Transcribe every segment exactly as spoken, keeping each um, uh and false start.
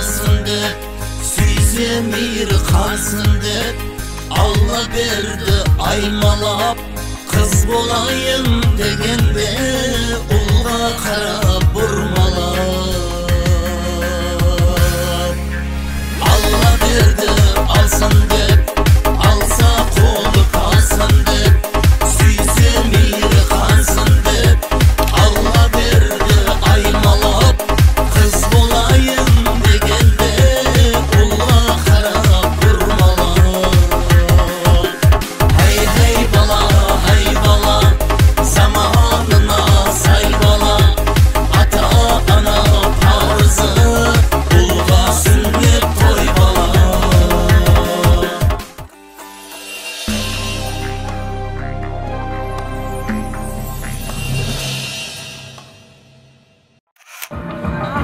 Qansın dep, súyse miyri qansın dep, Alla berdi aymalap. Qız bolayın degende, ulǵa qarap burmalap. Alla berdi, alsın dep, alsa qolı talsın dep, súyse miyri qansın dep, Alla berdi aymalap. Qız bolayın degende, ulǵa qarap burmalap. Háy, háy bala, háy bala, zamanına say bala, ata-ana parızı, ulǵa súnnet toy bala.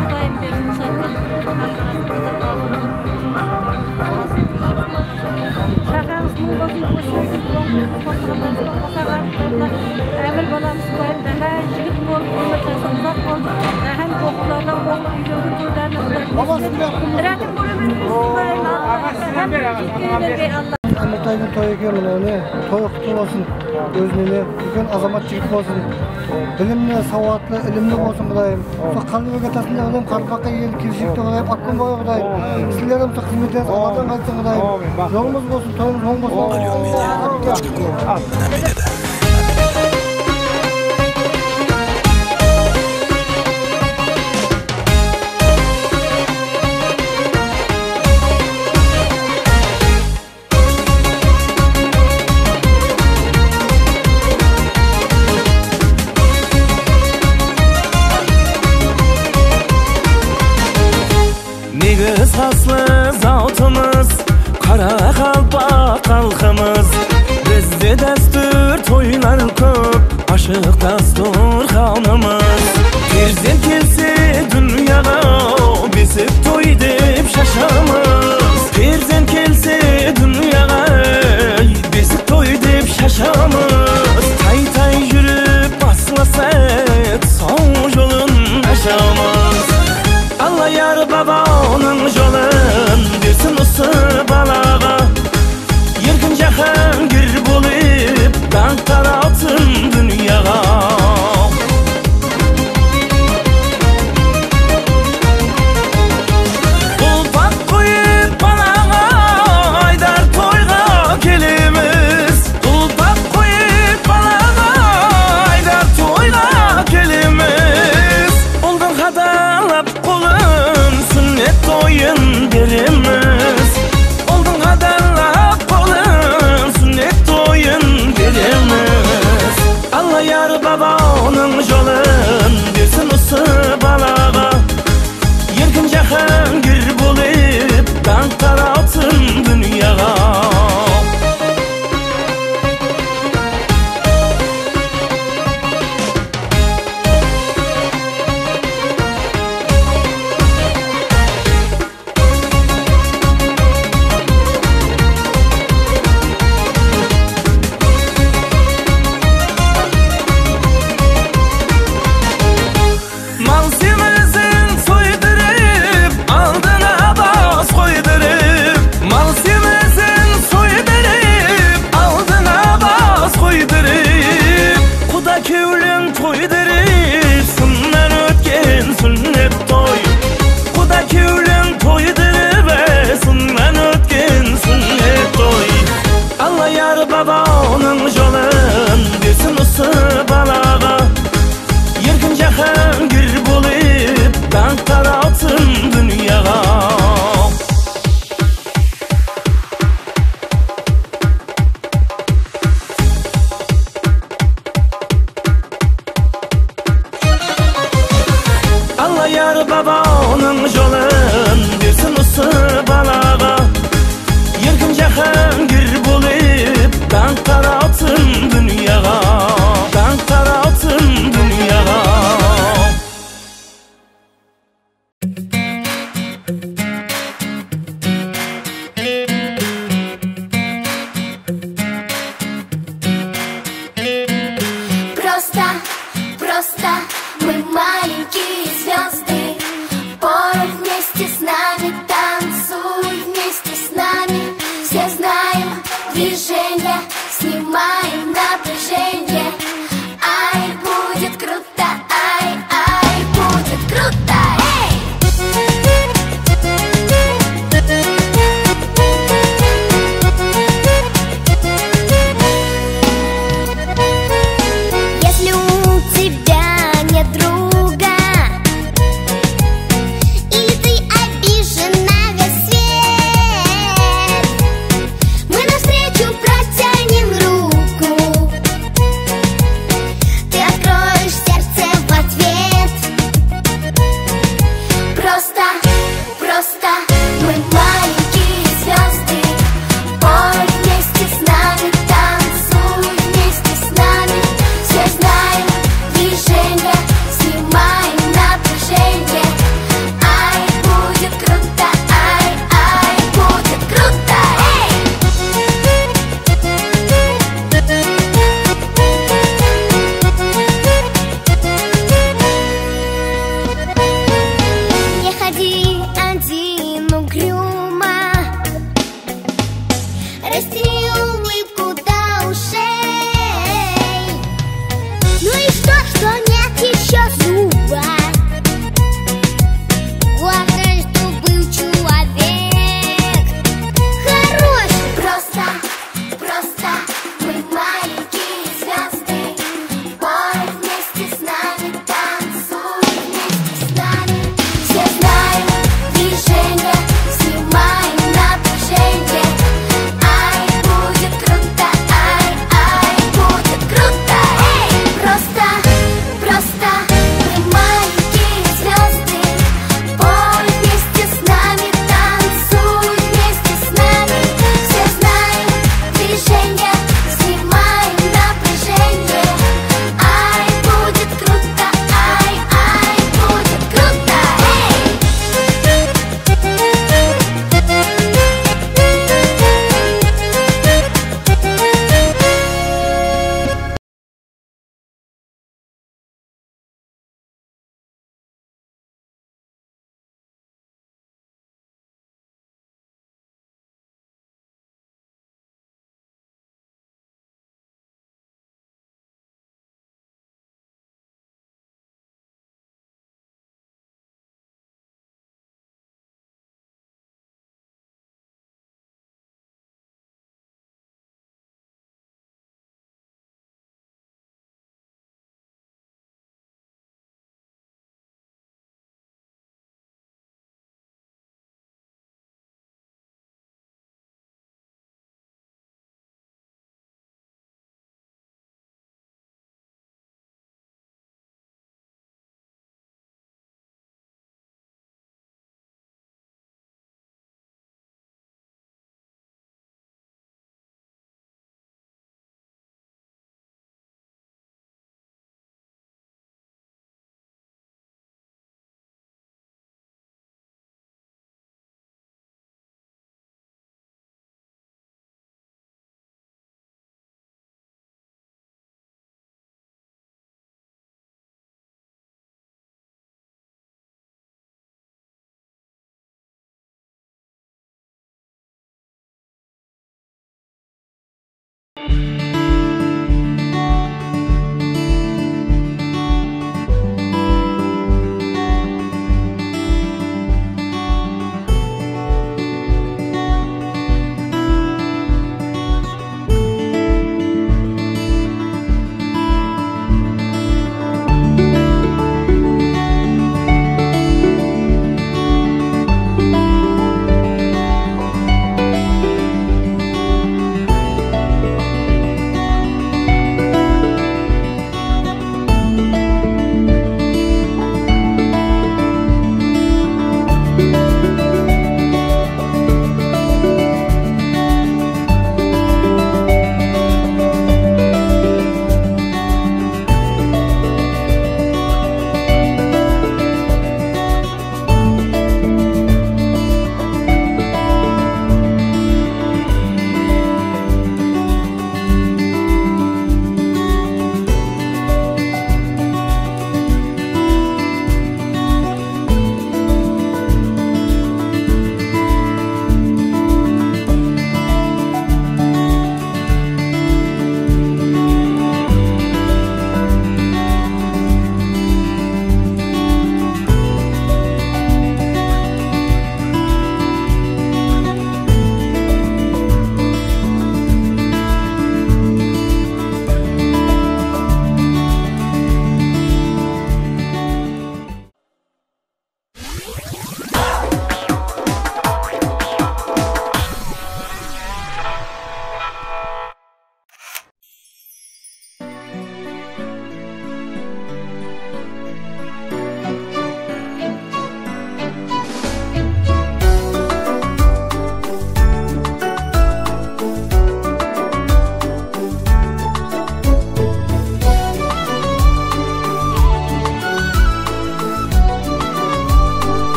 Qudayım bersin, shadman. Shaqaǵıńız mıń bolsın, ósip-ósip, toqtırıp, qosaǵan, ámir balamız Qudayım, dana jigit bolıp, ómir jasın uzaq bolıp, hám oqıwlardan oqıp, úylerde toylarına Qudayım bersin. Raqım kóremen, Qudayım, Alla. Hám jigitlerge Ámirtaydın toyı eken, mına, mine, toyı qutlı bolsın. Ózine úlken azamat jigit bolsın. Bilimli, sawatlı, ilimli bolsın, Qudayım. Sol qáliberge tasın dep, Qudayım, qaraqalpaqqa el keleshekte, Qudayım, apkon boy, Qudayım. Sizler hám sol xızmetlerińiz Alladan qaytsın, Qudayım. Jolımız bolsın, toyımız oń bolsın. Negiz aslı zawtımız, qaraqalpaq xalqımız. Bizde dástúr toylar kóp, ashıq dasturxanımız. Perzent kelse dúnyaǵa, besik toy dep shashamız. Perzent kelse dúnyaǵa, besik toy dep shashamız. Tay-tay júrip baslasaq, saw jolın ashamız. Alla yar babanıń jolın bersin usı balaǵa. Erkin Jáhángir bolıp, dańq taratsın dúnyaǵa. Qulpaq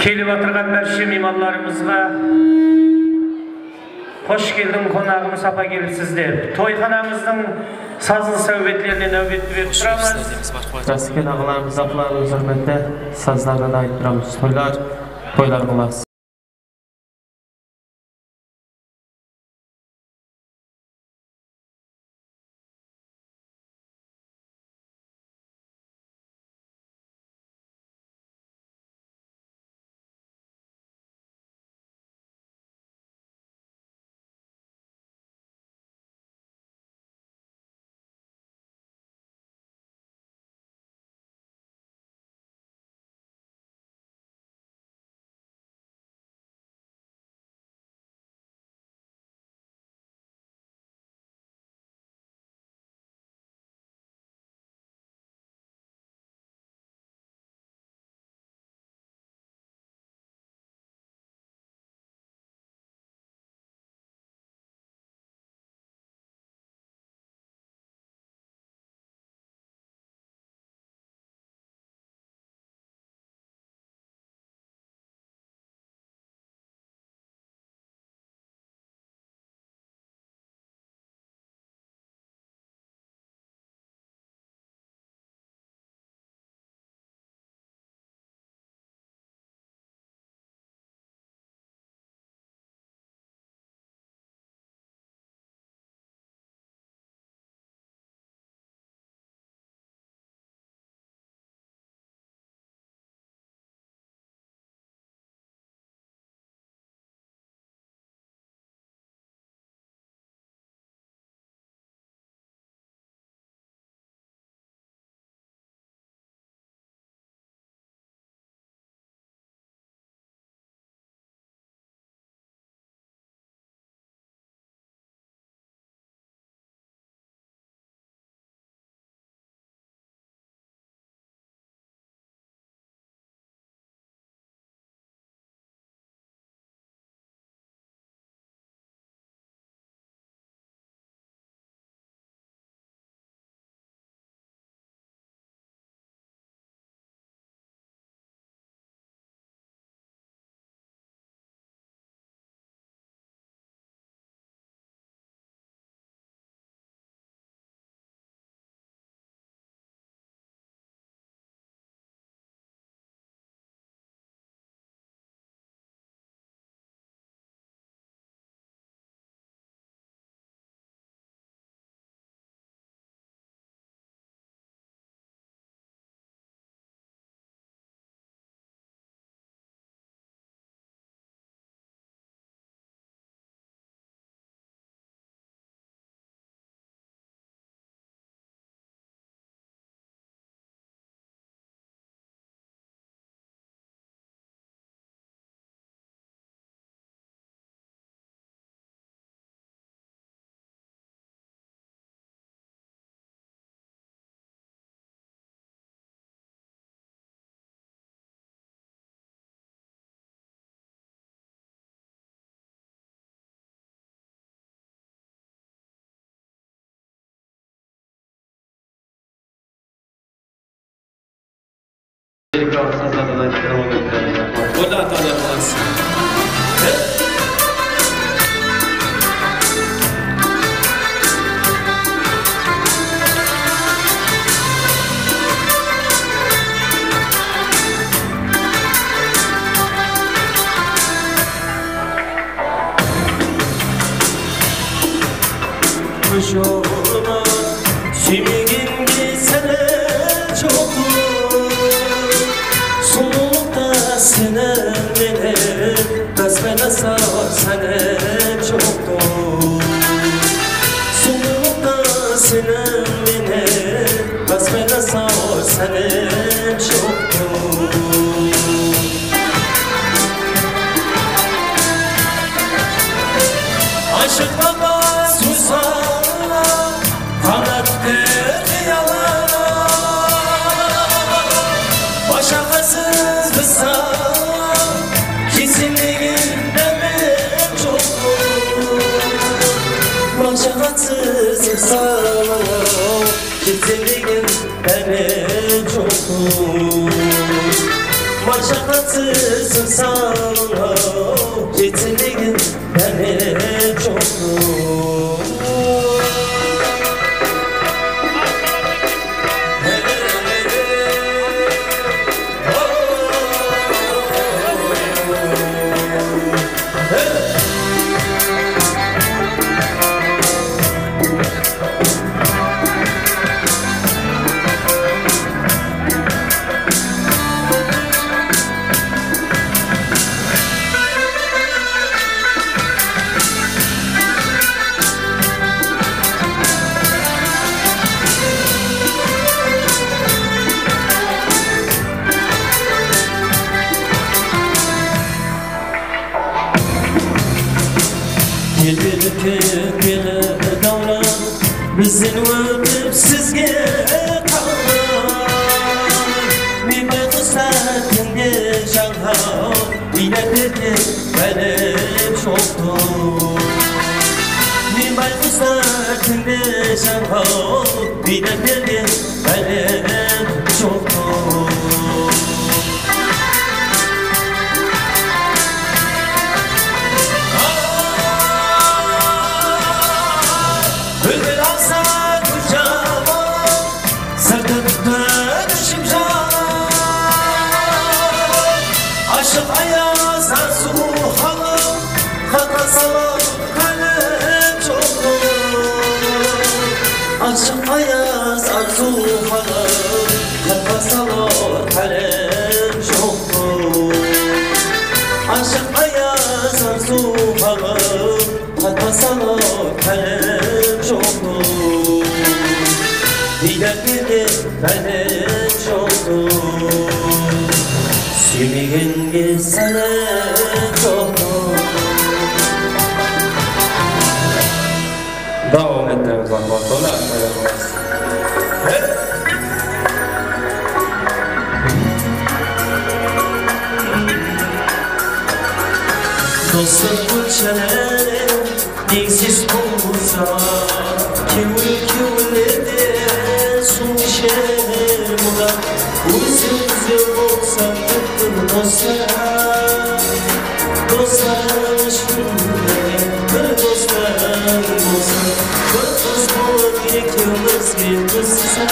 Kelip atırǵan bárshe miymanlarımızǵa xosh keldiń, qonaǵım, sapa kelipsiz dep, toyxanamızdıń sazlı sáwbetlerine náwbetli berip turamız. Jas úlken aǵalarımız, apılarımız húrmetli sazlardan aytıp turamız. Toylar, toylar qılası. Qoylar, taqdir qılasız. Jolıma súymegenge sálem joqtır. Sulıwlıqta seniń menen basqaǵa sálem joqtır. Sulıwlıqta seniń menen basqaǵa sálem joqtır. Ashıqlanba sóz ala, qanat ber qıyalara. Baqshaqasız qısqa, kesilmegen dámim joq. Baqshaqasız qısqa, kesilmegen Dárek joqtır. Mashaqatsız insanǵa jetilegen dárek joqtır. Kelip ketpeli davran, bizden ótip sizge qalǵan. Men bayquslar tińde jańǵaw, biydárlerge bálem joqtır. Men bayquslar tińde jańǵaw, biydárlerge bálem joqtır. Búlbúl ańsaw gúl jaman, sırtımda ishim janan. Ashıq ayaz, arzıw halım, xatqa salar hálem joqtır. Ashıq ayaz, arzıw halım, xatqa salar hálem joqtır. Ashıq ayaz, arzıw halım, xatqa salar hálem joqtır. Biydárlerge bálem joqtır. Súymegenge sálem joqtır. Dawam ettiremiz, Aqbar. Sonda, dostlar, ótshene, negiziz bolsa, kewil kewillerde suw isher muda. Ózimizde bolsa, bir dostlar, dostlar ishinde, bir dostlar bolsa, bir dos bolıp ekewimizge qızsa.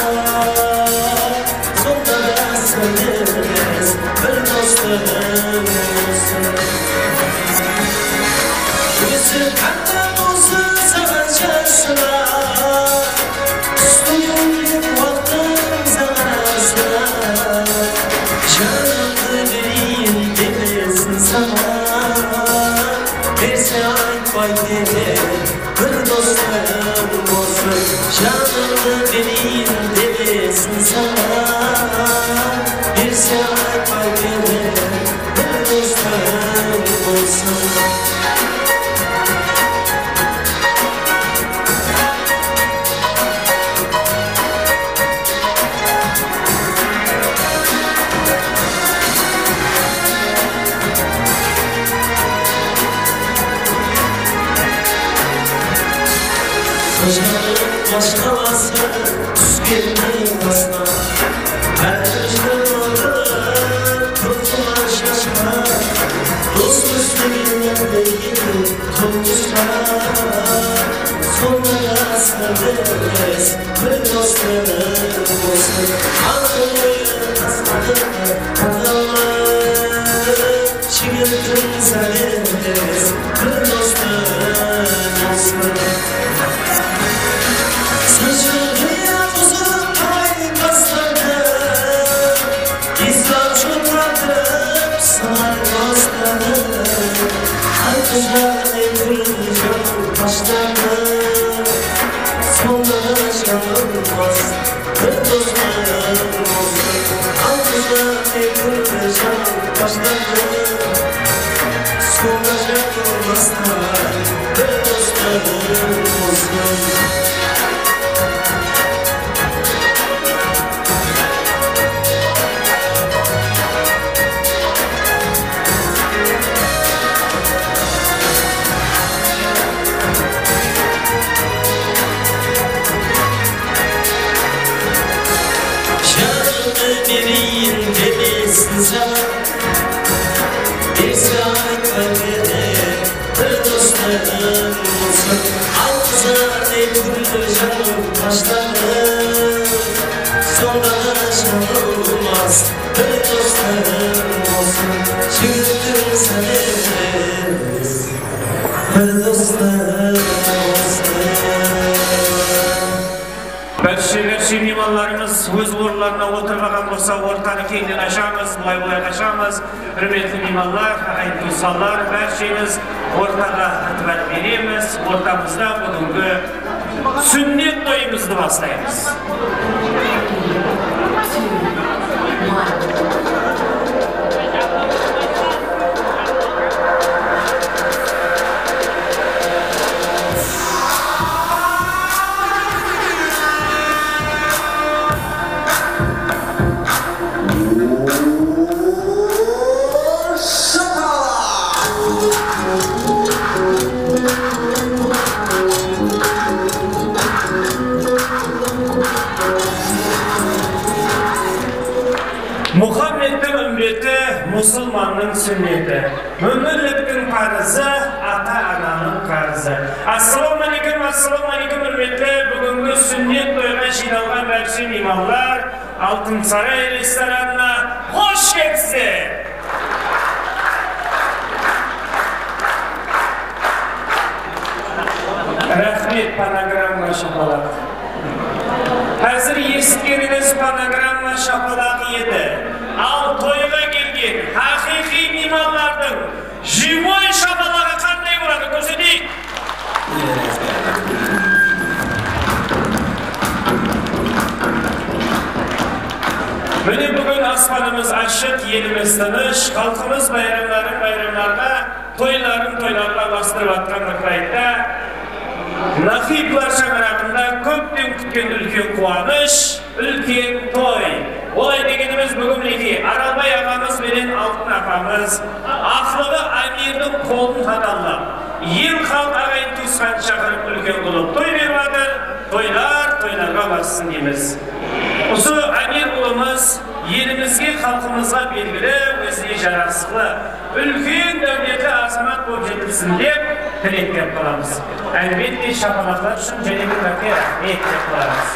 Sonda da sırlımız bir dostlar bolsın. Ózi qanda bolsın saǵan jasıra, tústi kúnlik waqtım saǵan asıra. Janımdı bereyin demesin saǵan, berse aytpay ber. Bir dostım bolsın, janımdı bereyin demesin saǵan. Berse aytpay ber, bir dostım bolsın. Qıshqırıp mashqalası túskennen basqa, hár jıllap toqıma shashqa, dos tósbegin tóqısqa. Sonda da sırlımız bir dostlar bolsın. Altın oyın tasqadı taqalma, jigittim sálemiz bir dostlar bolsın. Sınshıǵıya uzıp ay baslardı, izlap jollardı sınar dostlardı. Aytıp jaǵın endi jan baslardı. Sonda da janılmas bir dostım Sonda da jabılmas bir dostım olsun, jigittim sen emes, bir dostım olsun. Bárshe, bárshe miymanlarımız óz orınlarına otırıp alǵan bolsa, ortanı keńnen ashamız, bılay-bılay ashamız. Húrmetli miymanlar, aǵayin tuwısqanlar, bársheńiz ortaǵa itibar beremiz. Ortamızda búgingi súnnet toyımızdı baslaymız. Muhammedtiń úmmeti, musılmannıń súnneti. Múminliktiń parızı, ata-ananıń qarızı. Assalawma áleykum, assalawma áleykum, húrmetli búgingi súnnet toyǵa jıynalǵan bárshe miymanlar, Altın Saray restoranına xosh kelipsizler! Raxmet, fonogramma shapalaq. Házir esitkenińiz fonogramma shapalaǵı edi. Al, toyǵa kelgen haqıyqıy miymanlardıń jivoy shapalaǵı qanday boladı, kórseteyik. Mine, búgin aspanımız ashıq, elimiz tınısh, xalqımız bayramların bayramlarǵa, toyların toylarǵa ulastırıp atqan bir payıtta, naqıyıplar shańaraǵında kópten kútken úlken quwanısh, úlken toy. Olay degenimiz, búgin minekey, Aralbay aǵamız benen Altın apamız aqlıǵı Amirdiń qolın qadallap, el-xalıq, aǵayin-tuwısqandı shaqırıp, úlken qılıp toy berip atır. Toylar toylarǵa ulassın deymiz. Usı Amir ulımız elimizge, xalqımızǵa belgili, ózine jarasıqlı, úlken dáwletli azamat bolıp jetilsin dep tilek berip qalamız. Álbette, shapalaqlar ushın jáne bir márte raxmet dep qalamız.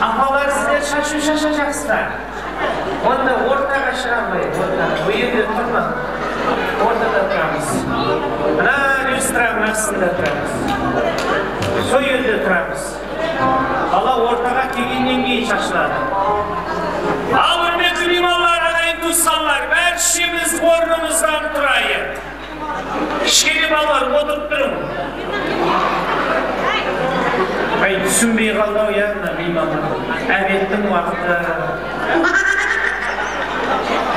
Apalar, sizler shashıw shashajaqsızlar. Onda ortaǵa shıǵarmay, ortaǵa, bu jerde turma. Ortada turamız. Mına lyustranıń astında turamız. Sol jerde turamız. Bala ortaǵa kelgennen keyin shashıladı. Al, húrmetli miymanlar, aǵayin-tuwısqanlar, bárshemiz ornımızdan turayıq. Kishkene balalar, otırıp turıń. Ay, túsinbey qaldı-aw, ya, mına miymanlar. Ábettiń waqtı.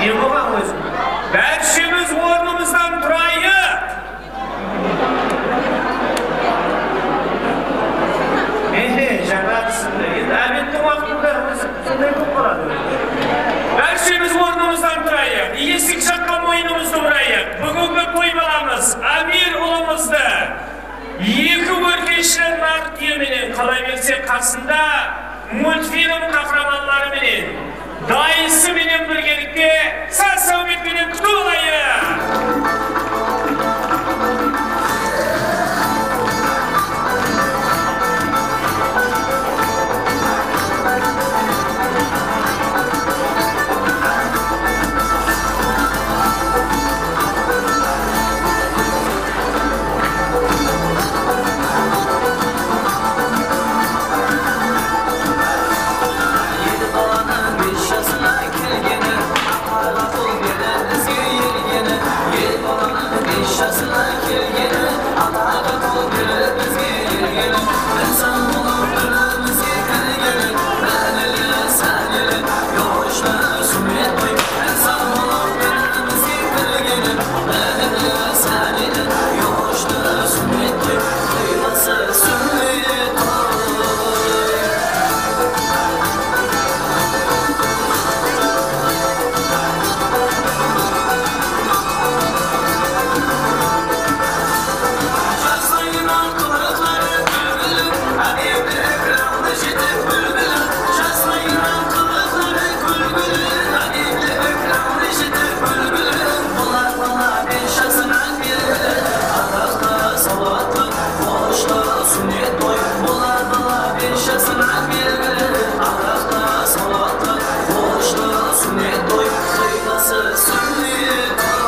Ne bolǵan ózi? Bárshemiz ornımızdan turayıq. Ehe, jańa túsindi. Endi ábettiń waqtında ózi sonday bolıp qaladı. Bárshemiz ornımızdan turayıq, esik jaqqa moynımızdı burayıq. Búgingi toy balamız Amir ulımızdı eki órkeshli nar túye menen, qalaberse qasında multfilm qahramanları menen, dayısı menen birgelikte saz-sáwbet penen kútip alayıq. Edi balanıń bes jasına kelgeni, apaǵa qol berdi bizge ergeni. Edi bala Quwanıshlı súnnet toy, bolar bala bes jasınan belgili. Araqlı, sawlatlı, quwanıshlı súnnet toy, toy bası súnnet toy.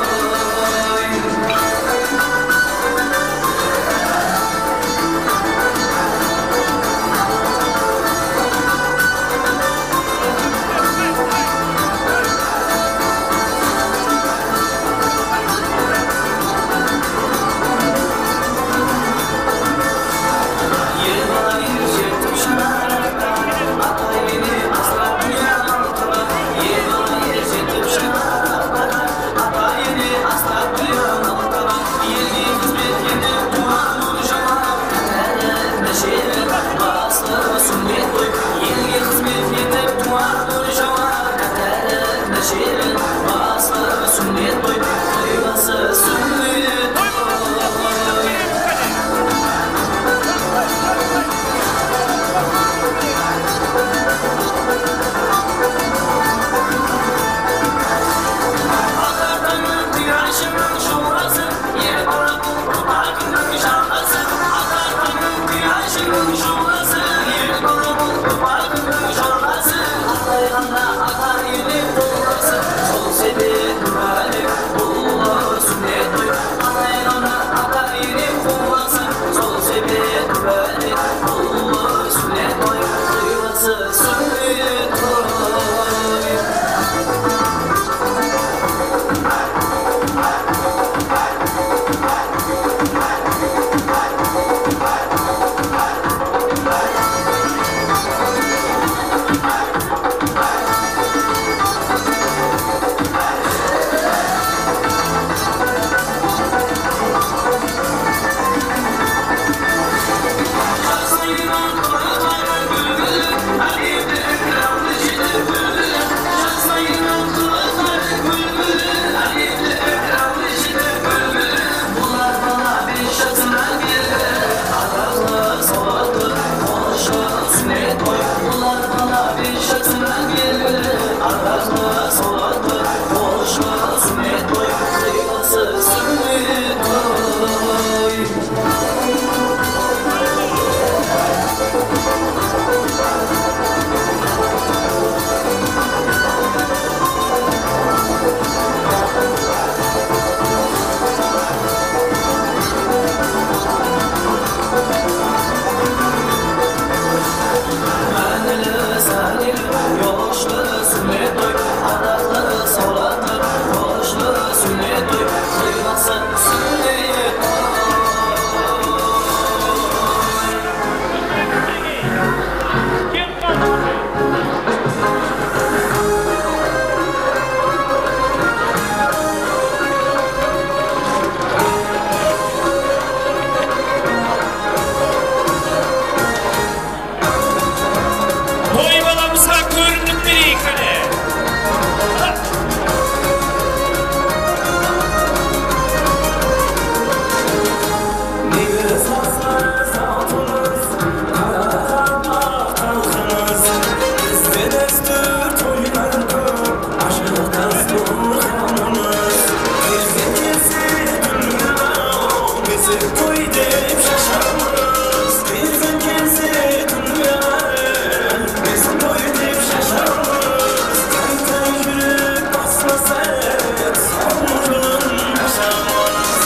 Toy balamızǵa kórinip bereyik qáne. Nege sazlı zatımız, qaraqalpaq xalqımız, bizde dástúr toylar kóp, ashıq dasturxanımız. Perzent kelse dúnyaǵa, bezek toy dep shashamız. Perzent kelse dúnyaǵa, bezek toy dep shashamız. Qayta júrek baslasa, sawın jolın ashamız.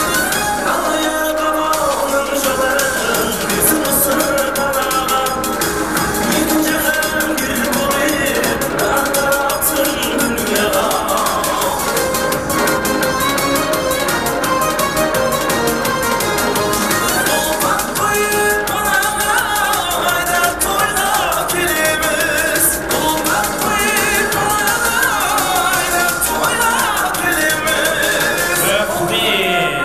Alaya babanıń jolların bezin usır balaǵa. Ekin jáhán gúl bolıp, tarqatsın dúnyaǵa. Qolbaq qoyıp balaǵa, ayda toyǵa kelemiz. Qolbaq qoyıp balaǵa, ayda toyǵa kelemiz. Raxmet.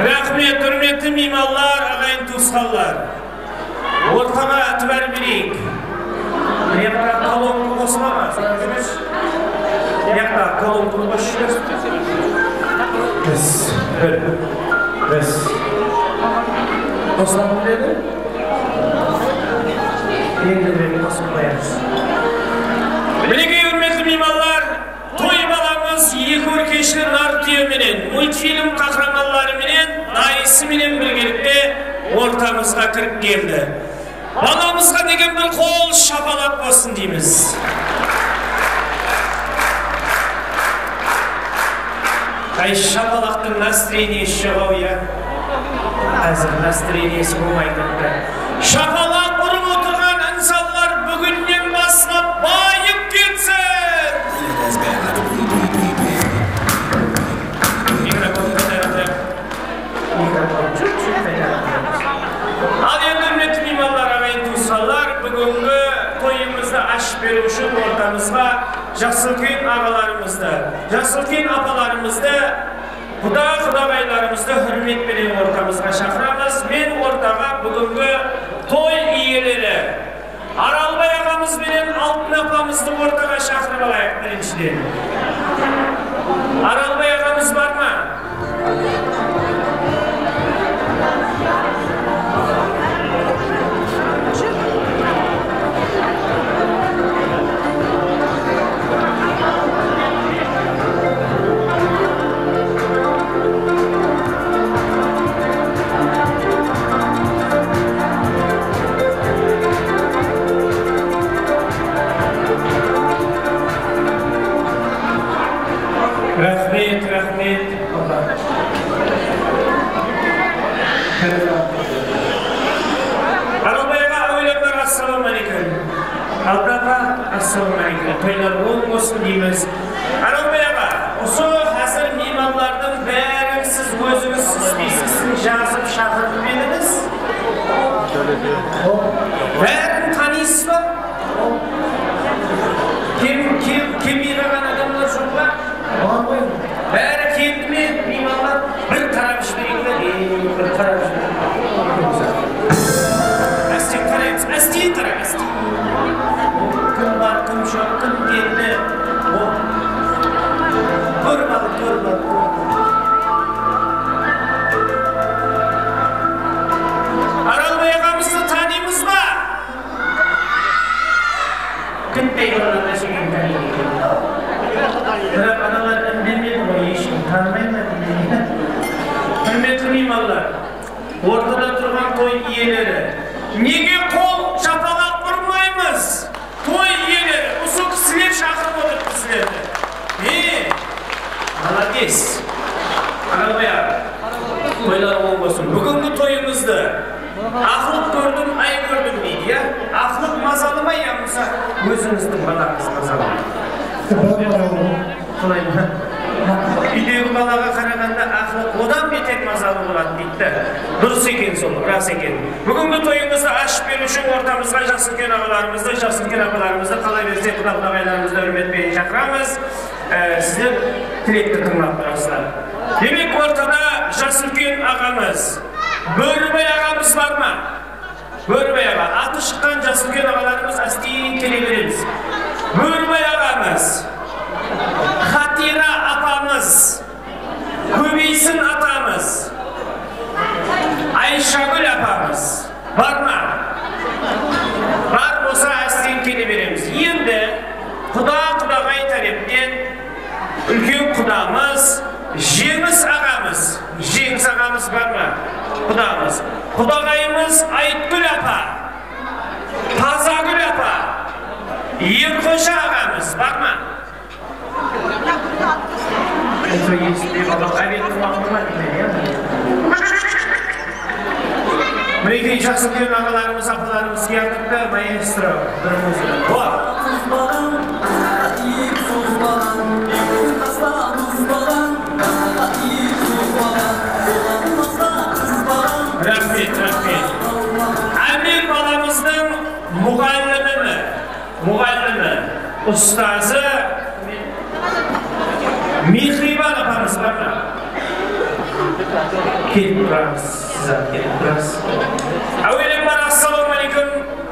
Raxmet, húrmetli miymanlar, aǵayin tuwısqanlar. Ortaǵa itibar bereyik. Mıyaqta kolonka qosıla ma? Mıyaqta kolonka qosıp jiber. Biz, bir, biz. Qosıla ma edi? Endi men qosıp qoyamız. Minekey, húrmetli miymanlar, toy balamız eki órkeshli nar túye menen, multfilm qahramanları menen Dayısı menen birgelikte ortamızǵa kirip keldi. Balamızǵa degen bir qol shapalaq bolsın deymiz. Ay, shapalaqtıń nastroeniyesi joq-aw, ya. Házir nastroeniyesi bolmay turıptı. Shapalaq urıp otırǵan insanlar búginnen baslap bayıp ketsin! Mikrofon kóterip. Al endi, húrmetli miymanlar, aǵayin tuwısqanlar, búgingi toyımızdı ashıp beriw ushın ortamızǵa jas úlken aǵalarımızdı, jas úlken apalarımızdı, quda-qudaǵaylarımızdı húrmet penen ortamızǵa shaqıramız. Men ortaǵa búgingi toy iyeleri, Aralbay aǵamız benen Altın apamızdı ortaǵa shaqırıp alayıq birinshiden. Aralbay aǵamız bar ma? Raxmet, raxmet. Aralbay aǵa, áwelem bar, assalawma áleykum. Altın apa, assalawma áleykum. Toylar oń bolsın deymiz. Aralbay aǵa, usı házir miymanlardıń bárin siz ózińiz spiskisin jazıp shaqırıp edińiz. Bárin tanıysız ba? Kem, kem, kemiyraǵan adamlar joq pa? Bári keldi me, miymanlar? Bir qarap jibereyik pe? Ey, bir qarap jibereyik. Áste qaraymız, áste qara, áste. Kim bar, kim joq, kim keldi? O, kórip al, kórip al, kórip al. Aralbay aǵamızdı tanıymız ba? Kútpey barǵanda shekeni tanıydı eken. Biraq analar úndemedi ǵoy, hesh kim tanımay ma deydi. Húrmetli miymanlar, ortada turǵan toy iyeleri, nege qol shapalaq urmaymız? Toy iyeleri, usı kisiler shaqırıp otırıptı sizlerdi. He, malades. Aralbay aǵa, toylar oń bolsın. Búgingi toyıńızdı aqlıq kórdim, ay kórdim deydi, ya. Aqlıq mazalı ma, yamasa ózińizdiń balańız mazalı ma? Solay ma? Úydegi balaǵa qaraǵanda aqlıq odan beter mazalı boladı deydi de. Durıs eken sol, ras eken. Búgingi toyıńızdı ashıp beriw ushın ortamızǵa jas úlken aǵalarımızdı, jas úlken apalarımızdı, qalaberse quda-qudaǵaylarımızdı húrmet penen shaqıramız. Ee, sizler tilekti tıńlap turasızlar. Demek, ortada jas úlken aǵamız, Bóribay aǵamız bar ma? Bóribay aǵa, atı shıqqan jas úlken aǵalarımız áste kele beremiz. Bóribay aǵamız, Xatira apamız, Kóbeysin atamız, Ayshagúl apamız bar ma? Bar bolsa, áste kele beremiz. Endi quda-qudaǵay tárepten úlken qudamız Jeńis aǵamız. Jeńis aǵamız bar ma? Qudamız. Qudaǵayımız Aytgúl apa, Tazagúl apa, Erxoja aǵamız bar ma? Esitpey qaldım, obedtiń waqtı ma deymen, ya? Minekey, jas úlken aǵalarımız, apalarımız kiyatırıptı, maestro, bir muzıka. Wah! Raxmet, raxmet. Ámir balamızdıń muǵallimimi? Muǵallimi, ustazı Mehriban apamız bar ma? Kelip turamız, siz-aq kelip turasız. Áwelem bar, assalawma áleykum,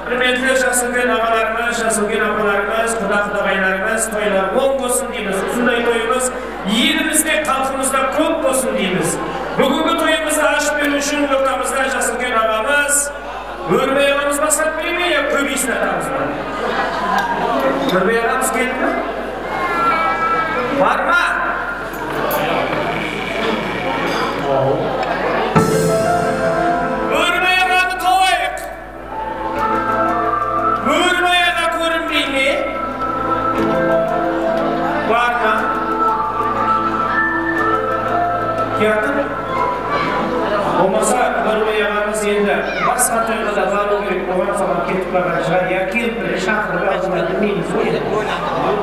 húrmetli jas úlken aǵalarımız, jas úlken apalarımız, quda-qudaǵaylarımız, toylar oń bolsın deymiz. Usınday toyımız elimizde, xalqımızda kóp bolsın deymiz. Búgingi toyımızdı ashıp beriw ushın ortamızda jas úlken aǵamız Bóribay aǵamız baslap bere me, ya Kóbeysin atamız ba? Bóribay aǵamız keldi me? Bar ma? Endi basqa toyǵa da barıw kerek bolǵan, soǵan ketip barǵan shıǵar, ya kelip bir shaqırıp aldılar, bilmeymiz ǵoy endi.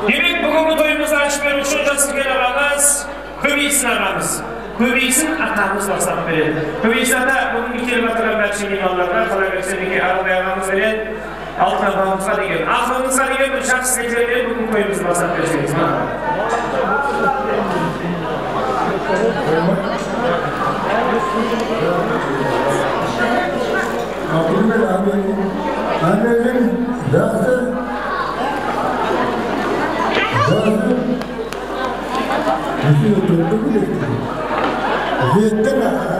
Demek, búgingi toyımızdı ashıp beriw ushın jas úlken aǵamız Kóbeysin aǵamız, Kóbeysin atamız baslap beredi. Kóbeysin ata búgingi kelip atırǵan bárshi miymanlarǵa, qalaberse, Meke Aralbay aǵamız benen Altın apamızǵa degen, aqılıńızǵa degen bir jaqsı tilekler menen búgin toyımızdı baslap berseńiz, mana. Aqılıńız, ámeleriń, ámeleriń jaqsı. Jaqsı. Jettin aǵa.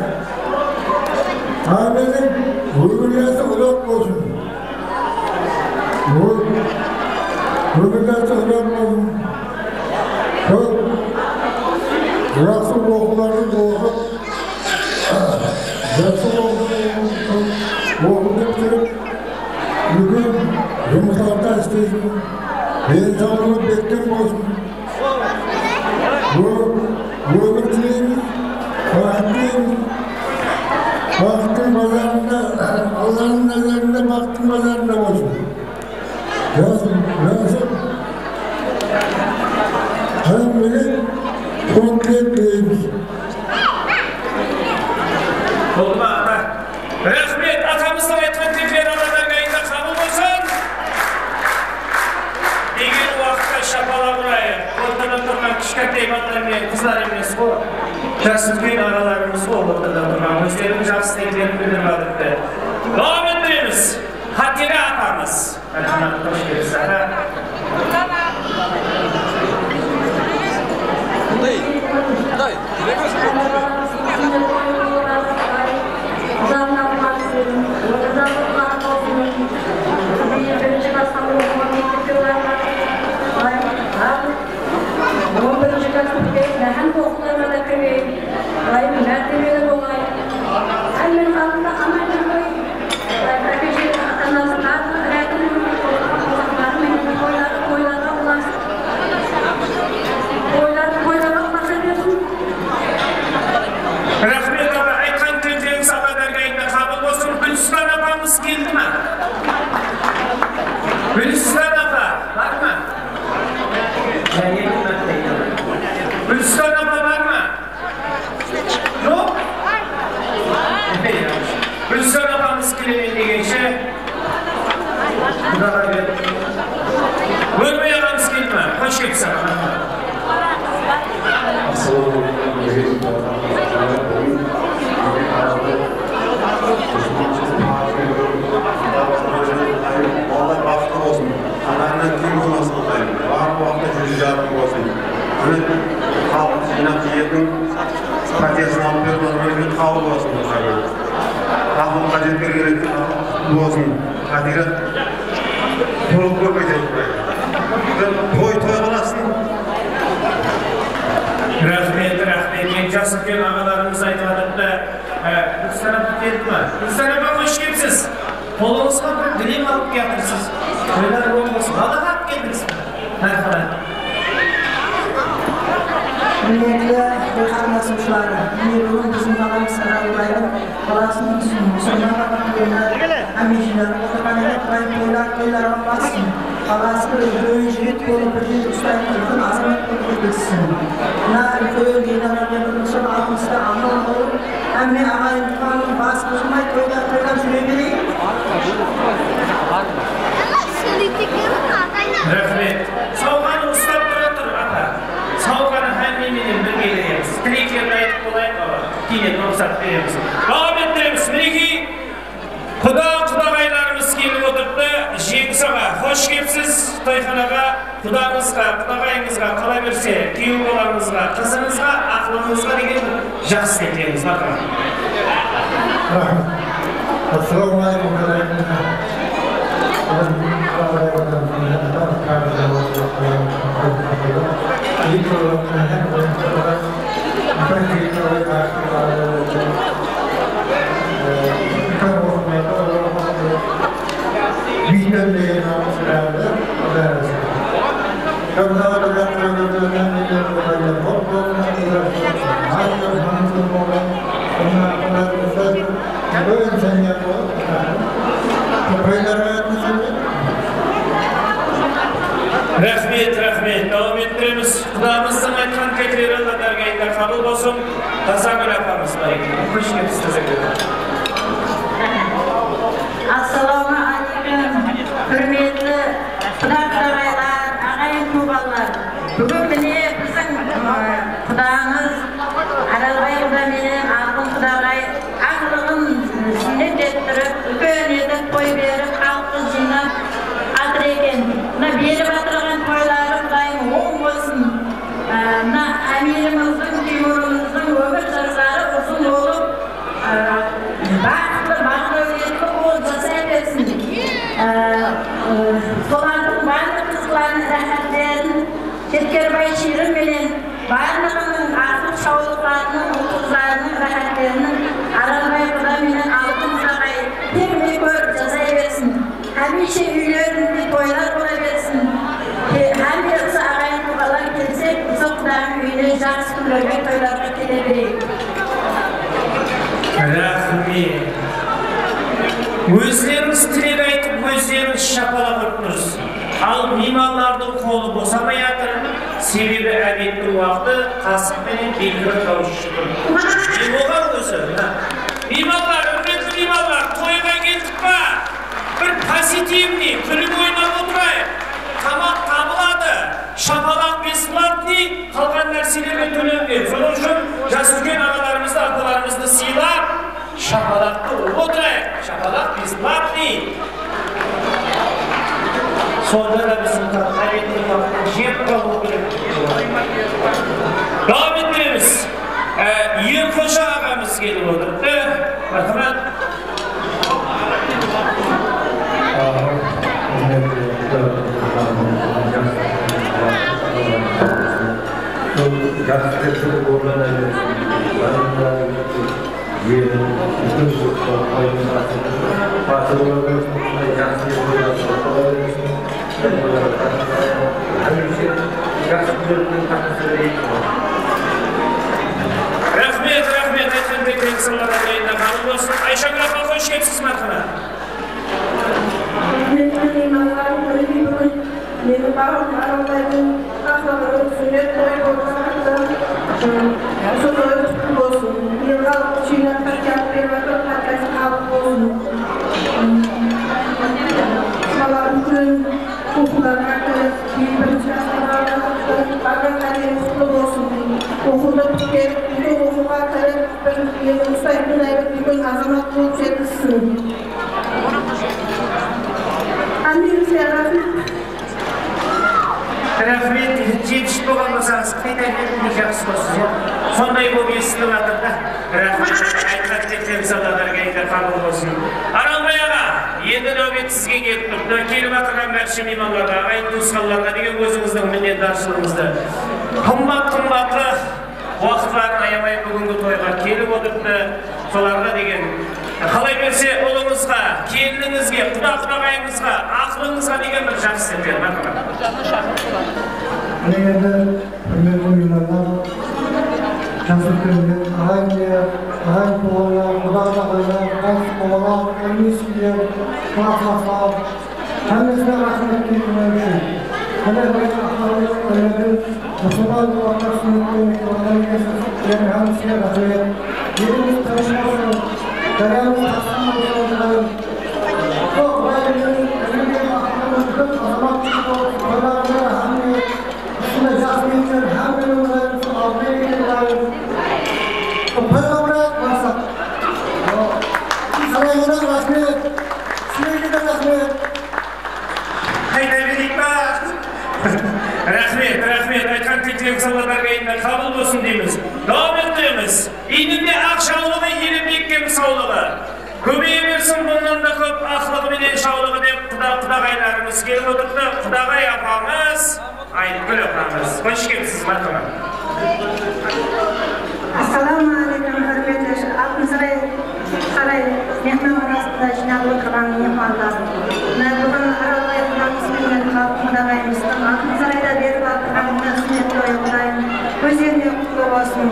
Ámeleriń ómir jası uzaq bolsın. Ol ómir jası uzaq bolsın. Sol jaqsı oqıwlardı oqıp, jaqsı oqıp, oqıp bitirip, úlken jumıslarda islesin. Densawlıǵı bekkem bolsın. Bul ómir tileymiz, baxıt tileymiz. Baxıttıń bazarında, Allanıń nazarında baxıttıń bazarında bolsın. Jaqsı, jaqsı. Hámmege sol tilek tileymiz. Boldı ma, ata? Raxmet, atamızdıń aytqan tilekleri Alla dárgayında qabıl bolsın. Degen waqıtta shapalaq urayıq. Ortada turǵan kishkentay balalar menen qızlar emes ǵo. Jas úlken aǵalarımız ǵo, ortada turǵan, ózleriniń jaqsı tileklerin bildirip atırıptı. Dawam ettiremiz. Xatira apamız. Raxmet, xosh kelipsiz, ata. Qıday, Qıday, birinshi klasqa on birinshi klassqa kirgen. Qudayım, mártebeli bolǵay. Hámmeniń aldında aman júrgey. Ákeshe, ata-anası barlıǵın, ákeleriniń qosılǵan qosaqları menen toyları toylarǵa ulasıp, toyları toylarǵa ulasa bersin. Raxmet, apa, aytqan tileklerińiz Alla dárgayında qabıl bolsın. Gúlistan apamız keldi ma? Gúlistan apa, bar ma? Jáne bir márte. Gúlistan apa bar ma? Joq? Gúlistan apamız kelemen degenshe, Qudaǵa berip, Órmey aǵamız keldi ma? Xosh kelipsiz, aǵa. Assalawma aleykum. Balalar baxıtlı bolsın. Anarınan keń bolmasın, Qudayım. Barlıq waqıtta júzi jarqın bolsın. Mine, xalıq jıynap, jerdiń partiyasın alıp berip atırǵan, mine, qabıl bolsın, Qudayım. Aqıl házetker keledi, aqıl qutlı bolsın. Xatira, tolıp kórmey turıp, Qudayım. Toy, toy qılasın. Raxmet, raxmet. Endi jas úlken aǵalarımız aytıp atırıptı. Á, Gúlistan apa keldi ma? Gúlistan apa, xosh kelipsiz. Qolıńızǵa bir gilem alıp kiyatırsız. Toylar oń bolsın. Balaǵa alıp keldińiz be? Márhamat. Húrmetli toy qatnasıwshıları, mine, búgin biziń balamız Aralbaydıń balasınıń usınıń, usınıń toyına hámme jıynalıp otırǵan edi. Qudayım toylar, toylarǵa ulasın. Balası bir úlken jigit bolıp, bir jerde ustayın, úlken azamat bolıp jetilsin. Mına úlken jıynaǵan bir ushın altmısta aman bolıp, hámme aǵayin-tuwǵannıń bası buzılmay, toylar toylap júre bereyik. Raxmet. Sawǵanı uslap tura tur, apa. Sawǵanı hámme menen birge beremiz. Tileklerdi aytıp bolayıq, baba. Keyin ruxsat beremiz. Dawam ettiremiz. Minekey, quda-qudaǵaylarımız kelip otırıptı. Jeńis aǵa, xosh kelipsiz toyxanaǵa. Qudańızǵa, qudaǵayıńızǵa, qalaberse, kúyew balańızǵa, qızıńızǵa, aqlıńızǵa degen bir jaqsı tileklerińiz bar ma? Raxmet. Assalawma aleykum, qudayım. Biyden degen namıs birader, Quday razı bolsın. Qudaylar qop bolsın, Quday razı bolsın. Aytır, mıńsız bolsın. Bunlar Quday razı bolsın. Bugün sen Ettiremiz. Qudamızdıń aytqan tilekleri Alla dárgayında qabıl bolsın. Tazagúl apamız, bárek. Xosh kelipsiz, Tazagúl apa. Assalawma áleykum, húrmetli quda-qudaǵaylar, aǵayin-tuwǵanlar. Búgin mine biziń, ı, qudamız Aralbay quda menen Altın qudaǵay aqlıǵın súnnet ettirip, úlken etip toy berip, xalıqtı jıynap atır eken. Mına berip atırǵan toyları, Qudayım, oń bolsın. Á, mına ámirimizdiń, Timurımızdıń ómir jasları uzın bolıp, á, baxıtlı, baǵdawletli bolıp jasay bersin. Á, ı, solardıń barlıq qızlarınıń ráhátlerin Jetkerbay Shirin menen barlıǵınıń aqlıq shawlıqlarınıń, qızlarınıń ráhátleriniń Aralbay quda menen Altın qudaǵay bermey kórip jasay bersin. Hámiyshe úylerinde toylar bola bersin. Te-, hámme usı aǵayin-tuwǵanlar kelsek, usı qudanıń úyine jaqsı kúnlerge, toylarǵa kele bereyik. Raxmet. Ózlerińiz tilek aytıp, ózlerińiz shapalaq urıp turıpsız. Al, miymanlardıń qolı bosamay atır, sebebi ábettiń waqtı qasıq penen belgi bir dawıs shıqtı. E, oǵan ózi, mına. Miymanlar, húrmetli miymanlar, toyǵa keldik pa? Bir pozitivniy, kúlip oynap otırayıq. Tamaq tabıladı, shapalaq besplatnıy, qalǵan nárselerge tólengen. Sonıń ushın jas úlken aǵalarımızdı, apalarımızdı sıylap, shapalaqtı urıp otırayıq. Shapalaq besplatnıy. Sonda da biziń ábettiń waqtın jep qalıwı kerek. Dawam ettiremiz. Á, Erxoja aǵamız kelip otırıptı. Marhamat. Jaqsı dep turıp ornına bersin. Jeri, úlken bolsın, ayın basın. Baslı bola bersin, jaqsı jerde bola bersin. Hámiyshe jaqsı kúnlerdiń qatnasa bereyik. Raxmet, raxmet, aytqan tileklerin Alla dárgayında qabıl bolsın. Ayshańır apa, xosh kelipsiz, marhamat. Húrmetli miymanlar, minekey, búgin meniń baǵrım Aralbaydıń aqlıǵınıń súnnet toyı bolıp atır. Usı toy qutlı bolsın. Biılǵı jıynaqqa kiyat berip atır, hámmesi qabıl bolsın. Bala úlken oqıwlarǵa kirip, birinshi klasqa barǵan, barǵan qutlı bolsın. Oqıwdı pitkerip, úlken oqıwǵa kirip, bir eldi uslaytınday bir úlken azamat bolıp jetissin. Hámmeńizge raxmet. Raxmet, jetiship bolǵan bolsańız, qıtay tárbiya jaqsı bolsın, ya. Sonday bolıp esitilip atır da. Raxmet, aytqan tileklerin Alla dárgayında qabıl bolsın. Aralbay aǵa, endi náwbet sizge kelip turıptı. Kelip atırǵan bárshe miymanlarǵa, aǵayin-tuwısqanlarǵa degen ózińizdiń minnetdarshılıǵıńızdı, qımbat-qımbatlı waqıtların ayamay búgingi toyǵa kelip otırıptı. Solarǵa degen, qalay berse, ulıńızǵa, kelinińizge, quda-qudaǵayıńızǵa, aqlıńızǵa degen bir jaqsı tilekler. Marhamat. Mine endi, húrmetli miymanlar, jas úlkenler, aǵayin-ine, aǵayin-tuwǵanlar, quda-qudaǵaylar, qaysı qudaǵaylar, qánigeler, ıqlaslaslar, hámmesine raxmet keltirgen ushın. Mine, mine, aqıllıq, húrmetli, musulman ortaq súnnetten mektup alǵan ekensiz, sizlerge hámmesine raxmet. Elimiz tınısh bolsın, dáryamız tasqın bolsın, Qudayım. Sol, Qudayım, meniń úyimdegi aqıllıq, azamat bolsın, toylarımızda hámme usınday jaqsı niyetler, hámmeniń Qudayım, aldına kelgen Qudayım. Toyǵa bir-aq maqsat. Sarayǵa da raxmet, sizlerge de raxmet. Qayta bereyik pa? Raxmet, raxmet. Aytqan tileklerińiz Alla dárgayında qabıl bolsın deymiz. Dawam ettiremiz. Iyninde aq jawlıǵı, ele bekkem sawlıǵı. Kóbeye bersin bunnan da kóp aqlıǵı menen shawlıǵı dep, quda-qudaǵaylarımız kelip otırıptı. Qudaǵay apamız, Aytgúl apamız, xosh kelipsiz, marhamat. Assalawma aleykum, húrmetli Altınsaray saray mehman arasında jıynalıp otırǵan mehmanlar. Mına búgin Aralbay qudamız benen Altın qudaǵayımızdıń Altınsarayda berip atırǵan mına súnnet toyı, Qudayım, ózlerine qutlı bolsın.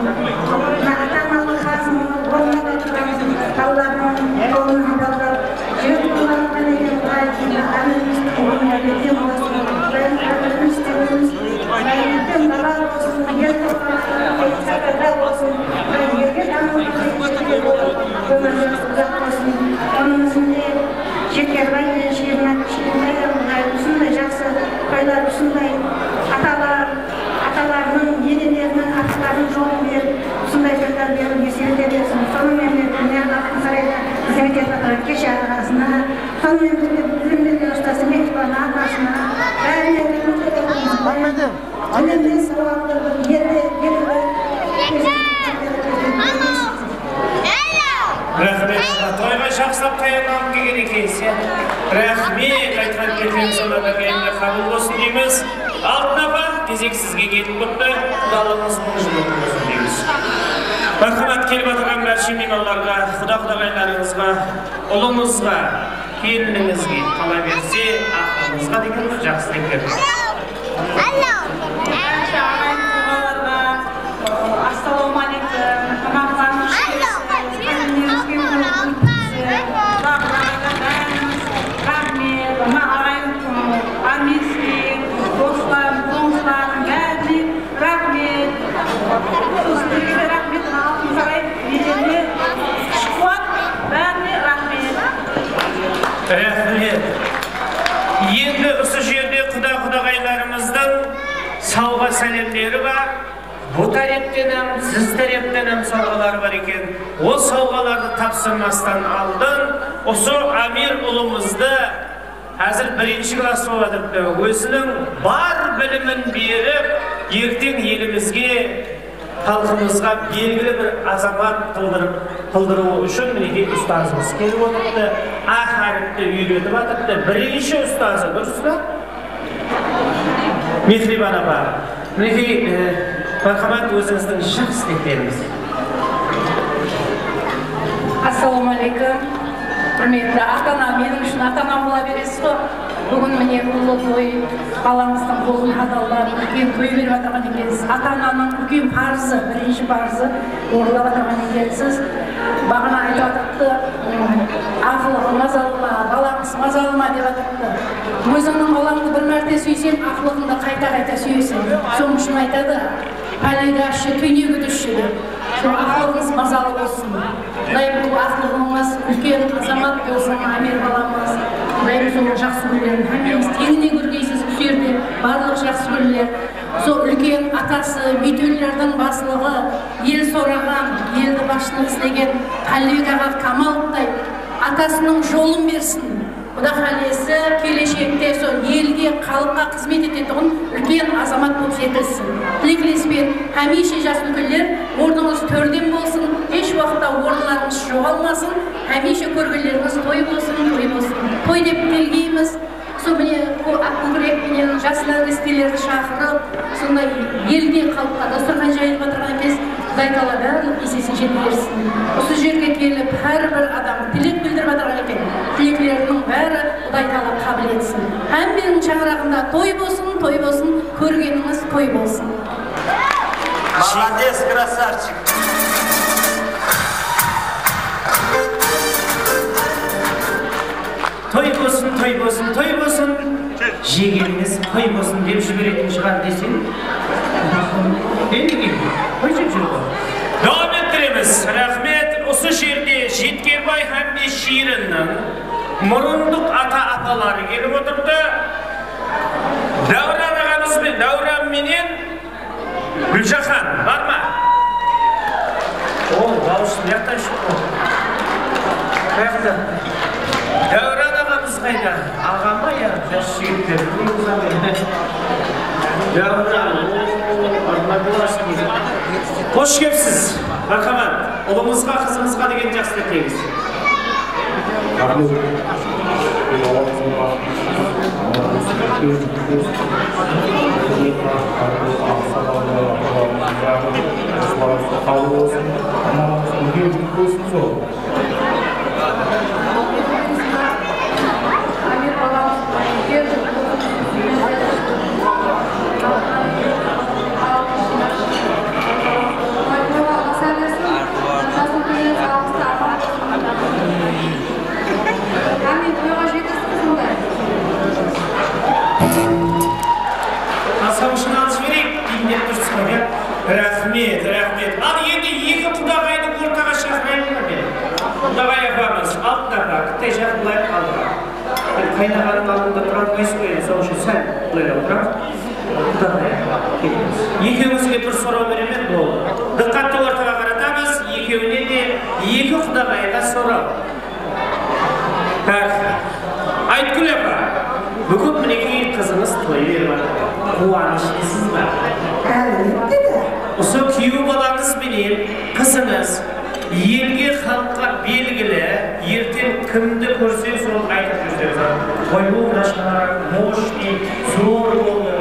Mına ata-analıq parızın ornına da turǵan balalardıń qolın aldap, jigit qolların qánegen Qudayım, mına ámirimizdiń ómiri berken bolsın. Qudayım, ámirimizdiń, ámirimizdiń Sonıń menen birge, bilimlerge ustası Mehriban atasına, bárine raxmet aytamız. Hámmede. Bilimli, sawatlı bir elde, elde. Raxmet, toyǵa jaqsılap tayarlanıp kelgen ekensiz, ya. Raxmet, aytqan tileklerimiz Alla bárkelle qabıl bolsın deymiz. Altın apa, gezek sizge kelip turıptı. Qudalıǵıńız mıń jıllıǵın bolsın deymiz. Márhamat, kelip atırǵan bárshe miymanlarǵa, quda-qudaǵaylarıńızǵa, ulıńızǵa, kelinińizge, qalaberse, aqlıńızǵa degen jaqsı tilekler. Bárshi aǵayin-tuwǵanlarǵa, assalawma áleykum, qonaqlarımız, qánigelerimiz, qonaqlarımız, bárimiz raxmet, mına aǵayin, armiyskiy, doslar, qonıslarım, bárine raxmet. Sosın sizge de raxmet, mına Altın saray bejerine, kúsh-quwat, bárine raxmet. Raxmet. Endi usı jerde quda-qudaǵaylarımızdıń sawǵa-sálemleri bar. Bu tárepten hám, siz tárepten hám sawǵalar bar eken. Ol sawǵalardı tapsırmastan aldın usı Amir ulımızdı, házir birinshi klass bolıp atırıptı, óziniń bar bilimin berip, erteń elimizge, xalqımızǵa belgili bir azamat qıldırıp, qıldırıwı ushın, minekey, ustazımız kelip otırıptı. A háripti úyretip atırıptı. Birinshi ustazı, durıs pa? Mehriban apa, minekey, e, márhamat, ózińizdiń jaqsı tileklerińiz. Assalawma áleykum. Húrmetli ata-ana, meniń ushın ata-anam bola beresiz ǵo. Búgin mine ullı toy, balamızdıń qolın hadallar, úlken toy berip atırǵan ekensiz. Ata-ananıń úlken parızı, birinshi parızı orınlap atırǵan ekensiz. Baǵana aytıp atırıptı, ım, aqlıǵıń mazalı ma, balańız mazalı ma dep atırıptı. Ózińniń balańdı bir márte súyseń, aqlıǵıńdı qayta-qayta súyeseń. Sonıń ushın aytadı, pálegi ashshı, túynegi dushshı dep. Sol aqlıǵıńız mazalı bolsın. Qudayım bul aqlıǵıńız úlken azamat bolsın, Amir balamız. Qudayım sol jaqsı kúnlerin hámmemiz teńine kórgeysiz, usı jerde barlıq jaqsı kúnler. Sol úlken atası, múytellerdiń baslıǵı, el soraǵan, eldi basshılıq islegen Qállibek aǵa Kamalowtay atasınıń jolın bersin. Quda qálese, keleshekte sol elge, xalıqqa xızmet etetuǵın úlken azamat bolıp jetilsin. Tileklespen, hámiyshe jas úlkenler, ornıńız tórden bolsın, hesh waqıtta orınlarıńız joǵalmasın, hámiyshe kórgenlerińiz toy bolsın, toy bolsın. Toy dep kelgeymiz, sol mine, ko-, aq kókirek penen jas náwrestelerdi shaqırıp, sonday elge, xalıqqa dasturxan jayılıp atırǵan kez, Quday taala barlıq esesin jetkersin. Usı jerge kelip, hár bir adam tilek bildirip atırǵan eken. Tilekleriniń bári Quday taala qabıl etsin. Hámmeniń shańaraǵında toy bolsın, toy bolsın, kórgenińiz toy bolsın. Молодец, красавчик! Toy bolsın, toy bolsın, toy bolsın. Jegenińiz qoy bolsın dep jiberetin shıǵar deseń. Endi qoy jep júr ǵoy. Dawam ettiremiz. Raxmet. Usı jerde Jetkerbay hámde Shiyrinniń murındıq ata-apaları kelip otırıptı. Dáwran aǵamız benen, Dáwran menen Gúljahan, bar ma? O, dawıs mıyaqtan shıqtı. Mıyaqta. Dáwran aǵamız qayda? Aǵa ma ya? Jas jigitler. Dáwran, o, Arnaglasniy. Xosh kelipsiz. Márhamat. Ulımızǵa, qızımızǵa degen jaqsı tilek. Raxmet. Ámin, toyǵa jetersiz bunday. Asqar ushın alıp jibereyik, deyim dep tursız ǵoy, ya? Raxmet, raxmet. Al, endi eki qudaǵaydı ortaǵa shaqırayın ba men? Qudaǵay apamız, Altın apa, kittay jaqınlayıq aldıǵa. Qaynaǵanıń aldında tura almaysız ǵoy, endi, sonıń ushın sál bılayıraq turıń. Qudaǵay apa, kelińiz. Ekewińizge bir soraw beremen, boldı. Dıqqattı ortaǵa qaratamız, ekewine de eki qudaǵayǵa soraw. Tak. Aytgúl apa, búgin minekey qızıńız toy berip atır. Quwanıshlısız ba? Álbette de. Usı kúyew balańız benen qızıńız elge, xalıqqa belgili, erteń kimdi kórseń, sonı aytıp júrseń. Oy, bul mına shańaraq moshniy, zor boldı.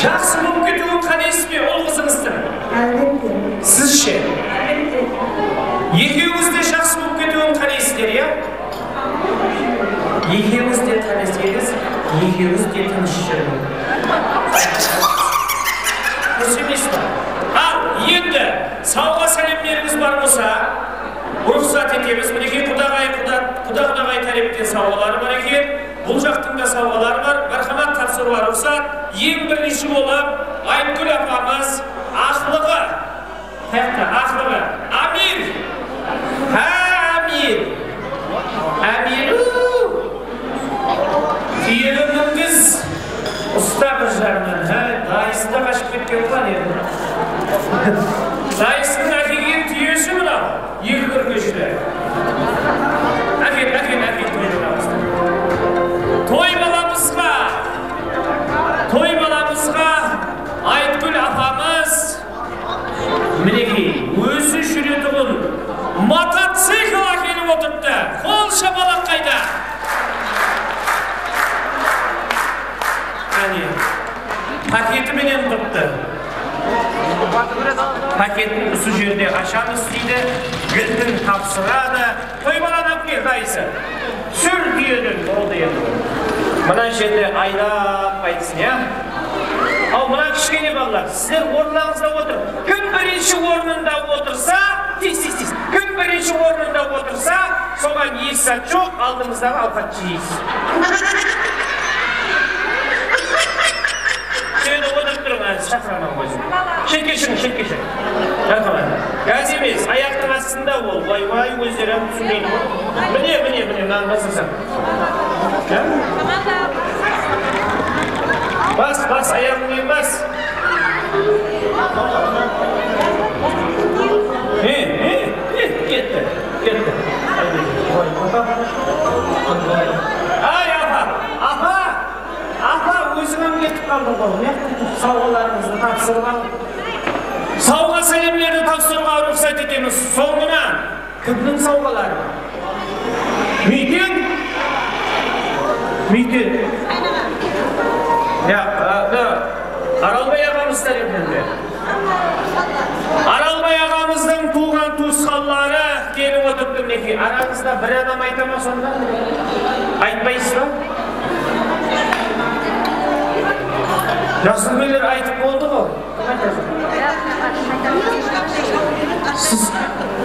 Jaqsı bolıp ketiwin qáleysiz be ul qızıńızdıń? Álbette. Siz she? Álbette. Ekewińiz de jaqsı bolıp ketiwin qáleysizler, ya? Ekewińiz de qáleseńiz, ekewińiz de tınısh júriń. Durıs emes pa? Al, endi sawǵa sálemlerińiz bar bolsa, ruxsat etemiz. Minekey, qudaǵay, quda, quda-qudaǵay tárepten sawǵaları bar eken. Bul jaqtıń da sawǵaları bar. Márhamat, tapsırıwǵa ruxsat. Eń birinshi bolıp Aytgúl apamız, aqlıǵı. Qayaqta aqlıǵı? Amir! Há, Amir! Amir-u! Túyege mingiz, usta bir jaǵınan. Há, dayısı da qashıp ketken qılan endi. Dayısınıń ákelgen túyesi mınaw, eki kúrkeshli. Ákel, ákel, ákel, toy balamızdı. Toy balamızǵa, toy balamızǵa Aytgúl apamız Minekey, ózi júretuǵın motocikl ákelip otırıptı. Qol shapalaq qayda? Áne, paketi menen turıptı. Paketin usı jerde ashamız deydi, giltin tapsıradı. Toy balanı alıp kel, dayısı. Túsir túyeden, boldı endi. Mına jerde aydap qaytsın, ya. Al, mına kishkene balalar, sizler orınlarıńızda otırıń. Kim birinshi ornında otırsa, tiz, tiz, tiz. Kim birinshi ornında otırsa, soǵan hesh zat joq, aldımızdaǵı awqat jeysiz. Jerde otırıp turıń, házir shaqıraman ózim. Shetke shıǵıń, shetke shıǵıń. Marhamat. Gaz emes, ayaqtıń astında ol. Vay, vay, ózleri hám túsinbedi ǵoy. Mine, mine, mine, mınanı basasań. Ya? Bas, bas, ayaǵıń menen bas. He, he, he, ketti, ketti. Ay, apa, apa! Apa, óziń-ám ketip qaldıń ǵoy, ne qıp sawǵalarıńızdı tapsırıp alıp. Sawǵa sálemlerdi tapsırıwǵa ruxsat etemiz. Sońınan kimniń sawǵaları? Miyten? Miyten. Ya, a, mına Aralbay aǵamız tárepinen be? Aralbay aǵamızdıń tuwǵan-tuwısqanları kelip otırıptı, minekey. Arańızda bir adam ayta ma sonda? Aytpaysız ba? Jasılgeller aytıp boldı ǵoy. Siz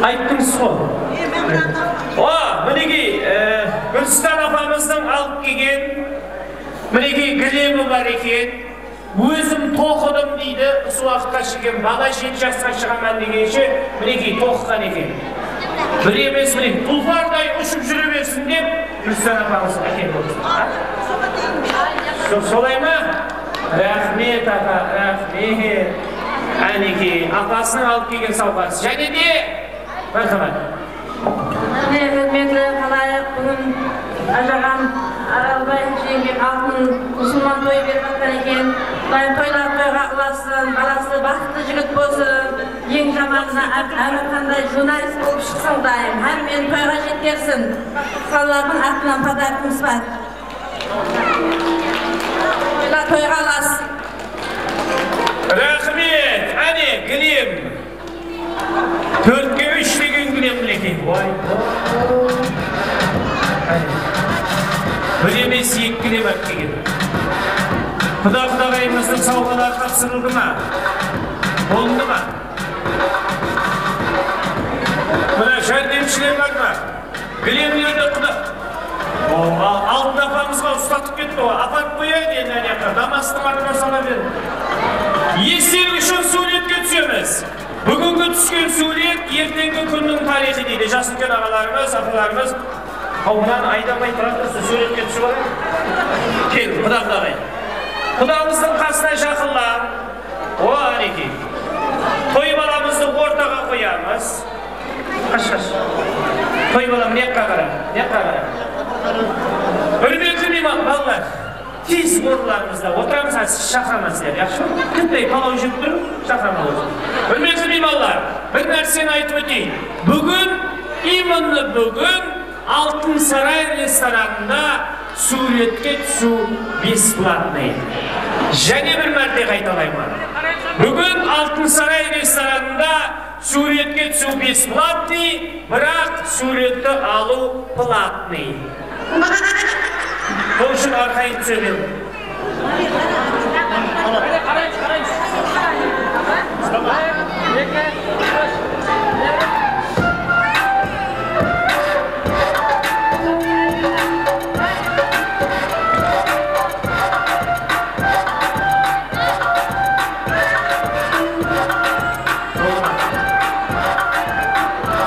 ayttıńız ǵoy. O, minekey, e, Gúlstan apamızdıń alıp kelgen, minekey, gilemi bar eken. Ózim toqıdım deydi, usı waqıtqa shekem bala jeti jasqa shıǵaman degenshe, minekey, toqıǵan eken. Bir emes, mine, tulparday ushıp júre bersin dep, Gúlstan apamız ákelip otır. Sol-, solay ma? Raxmet, apa, raxmet. Ánekey, apasınıń alıp kelgen sawǵası. Jáne de, marhamat. Mine, húrmetli xalayıq, búgin ájaǵam Aralbay jeńgem altın musılman toyı berip atqan eken. Qudayım toylar toyǵa ulasın, balası baxıtlı jigit bolsın. Eń jamanına Á-, Ámirxanday jurnalist bolıp shıqsın, Qudayım. Hám meni toyǵa jetkersin. Xalılardıń atınan podarkimiz bar. Toylar toyǵa ulasın. Raxmet, áne, gilem. Tórtke úsh degen gilem, minekey. Vay. Bir emes, eki gilem alıp kelgen. Quda-qudaǵayımızdıń sawǵaları tapsırıldı ma? Boldı ma? Mına, járdemshiler bar ma? Gilemlerdi quda. O, a-, Altın apamızǵa ustatıp ketti ǵoy. Aparıp qoyayın endi ana jaqqa. Damastıń artına sala ber. Estelik ushın súwretke túsemiz. Búgingi túsken súwret erteńgi kúnniń tariyxı deydi. Jas úlken aǵalarımız, apalarımız. Haw, mınanı aydamay turadı, súwretke túsip alayıq. Kel, quda-qudaǵay. Qudamızdıń qasına jaqınla. O, ánekey. Toy balamızdı ortaǵa qoyamız. Qash, qash. Toy balam, mıyaqqa qara, mıyaqqa qara. Húrmetli Balalar, tez orınlarıńızda otıramız, házir shaqıraman sizlerdi, yaqshı ma? Bittey palaw jep turıp, shaqıraman. Húrmetli miymanlar, bir nárseni aytıp óteyin. Búgin, именно búgin Altın Saray restoranında súwretke túsiw бесплатный. Jáne bir márte qaytalayman. Búgin Altın Saray restoranında súwretke túsiw бесплатный, biraq súwretti alıw платный. Sol ushın arqayın túse beriń.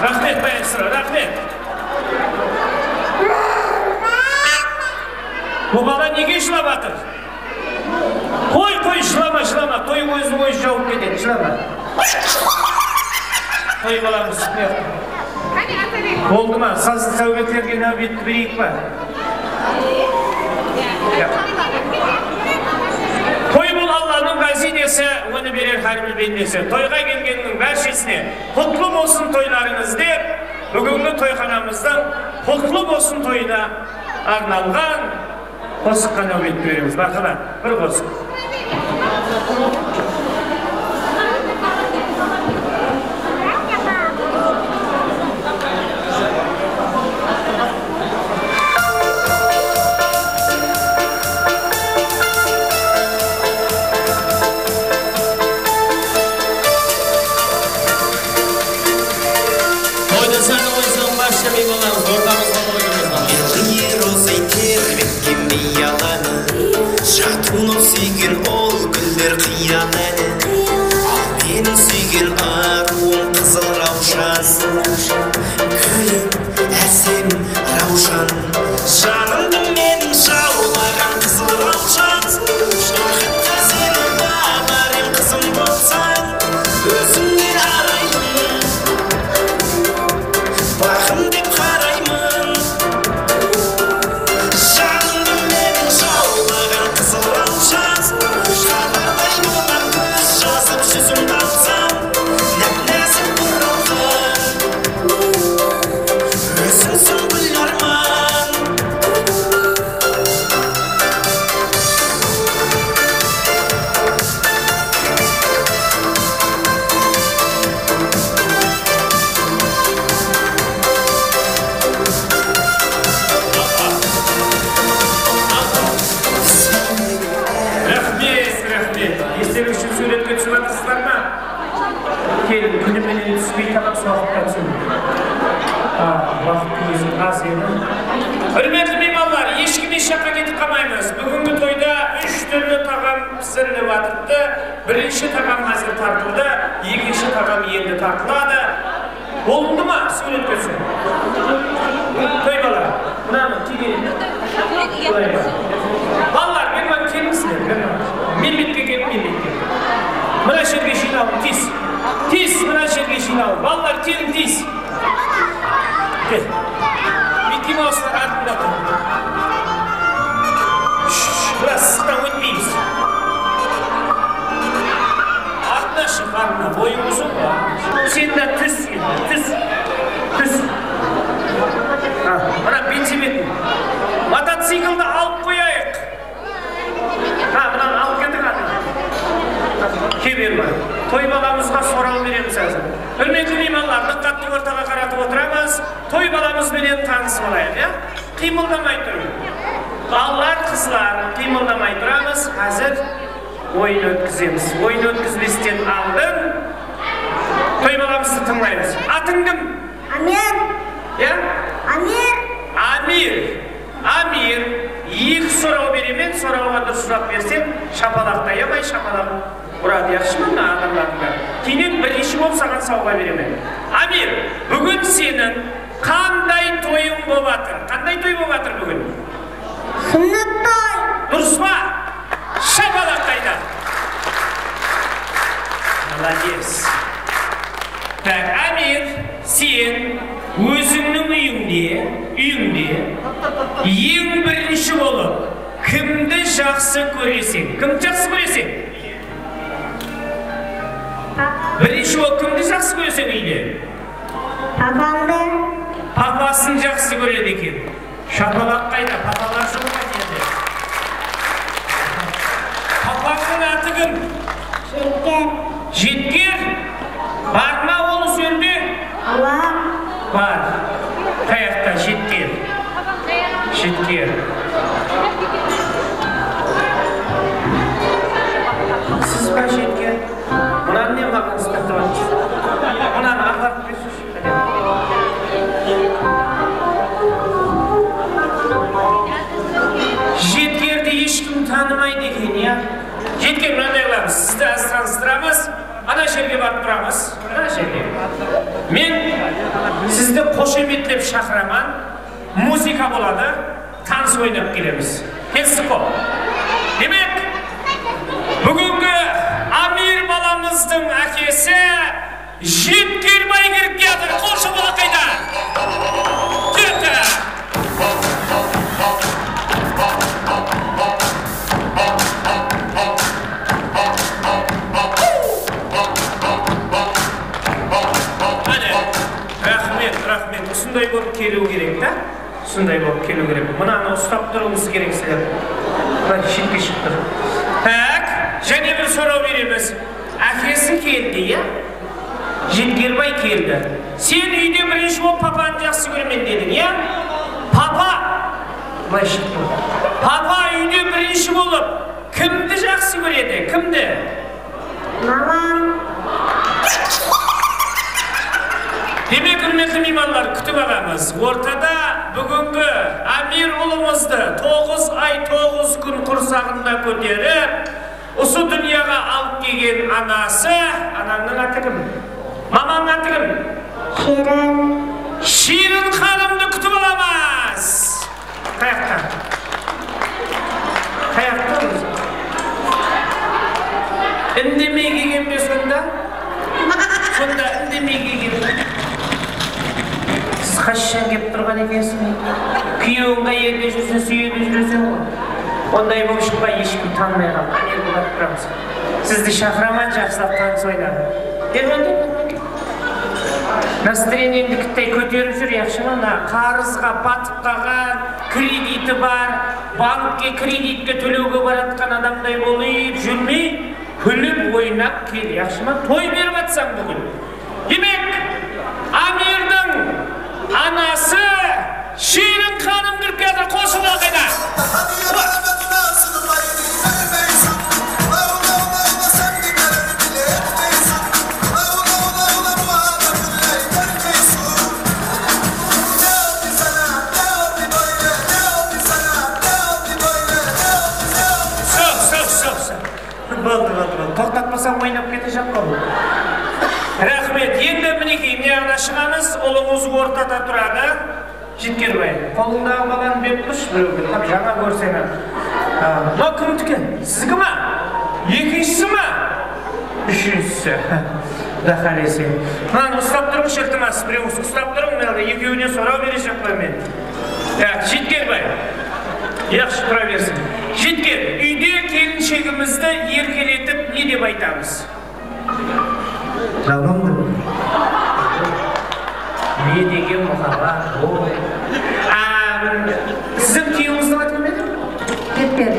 Raxmet, Bayansura, raxmet. Bul bala nege jılap atır? Qoy, qoy, jılama, jılama. Toy ózin ózi jawıp ketedi, jılama. Toy balamız, mine. Boldı ma? Sazlı sáwbetlerge náwbetti bereyik pa? Toy bul Allanıń háziynesi, onı berer hár bir bendesi. Toyǵa kelgenniń bárshesine qutlı bolsın toylarıńız dep, búgingi toyxanamızdıń qutlı bolsın toyına arnalǵan qosıqqa náwbet beremiz. Baqala, bir qosıq. Toydı saǵıp oynasań, barshá miymanlarımız ortamızda boyımızda. Erli rozay terbetken miyalanı, jatıwın suygen ol gúller qıyalanı. Al meniń suygen arıwım qızıl rawshan, gúlim ásem rawshan. Janımdı meniń jawlaǵan qızıl rawshan, baxıtqa seni babarım qızım bolsań. Ózińnen arayın, baxım dep qarayman. Janımdı meniń jawlaǵan qızıl rawshan, xabarday bolar kúz jazıp júzimdi alsam, náp-názik buralǵan. Ózińsiń gúl árman. Raxmet, raxmet. Esler ushın súwretke túsip atırsızlar ma? Kelin, kúni menen túspey tamam waqıtta túsiń. A, waqıt ózi az edi. Húrmetli miymanlar, hesh kim hesh jaqqa ketip qalmaymız. Búgingi toyda úsh túrli taǵam pizirilip atırıptı. Birinshi taǵam házir tartıldı, ekinshi taǵam endi tartıladı. Boldı ma, súwretke túsiń? Toy bala, mınanı, kiygen. Balalar, berman kelińizler, berman. Menbetke keliń, menbetke. Mına jerge jıynalıń, tez. Tez, mına jerge jıynalıń. Balalar, keliń, tez. Kel. Mikki Mauslar artında tur. Shh, biraz sıqtan ótpeymiz. Artına shıq, artına. Boyıń uzın ǵoy. Sen de tús, tús. Tús. Ha, mına benzin betin. Motocikldi alıp qoyayıq. Ha, mınanı alıp ketiń, ha. Keber bar. Toy balamızǵa soraw beremiz házir. Húrmetli miymanlar, dıqqattı ortaǵa qaratıp otıramız. Toy balamız benen tanısıp alayıq, ya? Qıymıldamay turıń. Balalar, qızlar, qıymıldamay turamız. Házir oyın ótkizemiz. Oyın ótkizbesten aldın toy balamızdı tıńlaymız. Atıń kim? Amir. Ya? Amir. Amir. Amir, eki soraw beremen, sorawǵa durıs juwap berseń, shapalaq tayamay, shapalaq uradı, yaqshı ma, mına adamlardıń bári. Keyin birinshi bolıp saǵan sawǵa beremen. Amir, búgin seniń qanday toyıń bolıp atır? Qanday toy bolıp atır búgin? Súnnet toy. Durıs pa? Shapalaq qayda? Молодец. Tak, Amir, sen ózińniń úyińde, úyińde Eń birinshi bolıp kimdi jaqsı kóreseń? Kimdi jaqsı kóreseń? Birinshi bolıp kimdi jaqsı kóreseń úyde? Papamdı. Papasın jaqsı kóredi eken. Shapalaq qayda? Papalar joq pa jerde? Papańnıń atı kim? Jetker. Jetker? Bar ma ol usı jerde? Awa. Bar. Qayaqta Jetker? Jetker. Siz ba Jetker? Mınanı ne maǵan uslap turasız? Mınanı aparıp bersiz. Jetkerdi hesh kim tanımaydı eken, ya? Jetker, mınanday qılamız, sizdi az tanıstıramız, ana jerge barıp turamız, ana jerge. Men sizdi xoshametlep shaqıraman, muzıka boladı, tanıs oynap kelemiz. Keldik ǵo. Demek, búgingi Amir balamızdıń ákesi Jetkerbay kirip kiyatır, qol shapalaq qayda? Ketti! Áne, raxmet, raxmet. Usınday bolıp keliw kerek ta. Usınday bolıp keliw kerek. Mınanı uslap turıwıńız kerek sizler. Mına shetke shıǵıp tur. Tak, jáne bir soraw beremiz. Ákesi keldi, ya? Jetkerbay keldi. Sen úyde birinshi bolıp papanı jaqsı kóremen dediń, ya? Papa, bılay shıǵıp tur. Papa úyde birinshi bolıp kimdi jaqsı kóredi? Kimdi? Mamam. Demek, húrmetli miymanlar, kútip alamız. Ortada búgingi Amir ulımızdı toǵız ay, toǵız kún qursaǵında kóterip, usı dúnyaǵa alıp kelgen anası, anańnıń atı kim? Mamanıń atı kim? Shirin. Shirin xanımdı kútip alamız. Qayaqta? Qayaqta ózi? Indemey kelgen be sonda? Sonda indemey kelgen be? Siz qashshan kelip turǵan ekensiz be? Kúyewiń qay jerde júrsin, sol jerde júreseń ǵoy. Onday bolıp shıqpay, hesh kim tanımay qaldı. Áne, bul barıp turamız. Sizdi shaqıraman, jaqsılap tanıs oynań. Kel, kel, kel. Настроениеńdi kittay kóterip júr, yaqshı ma? Mına qarızǵa batıp qalǵan, krediti bar, bankke kreditke tólewge baratqan adamday bolıp júrmey, kúlip, oynap kel, yaqshı ma? Toy berip atsań búgin. Demek, Amirdiń anası Shirin xanım kirip kiyatır, qosıqlar qayda? Stop, stop, stop, stop. Boldı, boldı, boldı. Toqtatpasań, oynap ketejaq ǵo bul. Raxmet. Endi, minekey, mına jaǵına shıǵamız. Ulıńız ortada turadı. Jetkerbay, qolıńdaǵı balanı berip turshı birewge, tap jańa kórseń-aq. A, mınaw kimdiki? Sizdiki ma? Ekinshisi ma? Úshinshisi. Quda qálese. Mınanı uslap turıńshı, iltimas, birewińiz uslap turıń, mına ekewine soraw berejekpen men. Tak, Jetkerbay. Yaqshı, tura bersin. Jetker, úyde kelinshegimizdi erkeletip ne dep aytamız? Jalan dep. Ne degen muhabbat bul? A, siziń kúyewińizdiń atı kim edi? Jetker.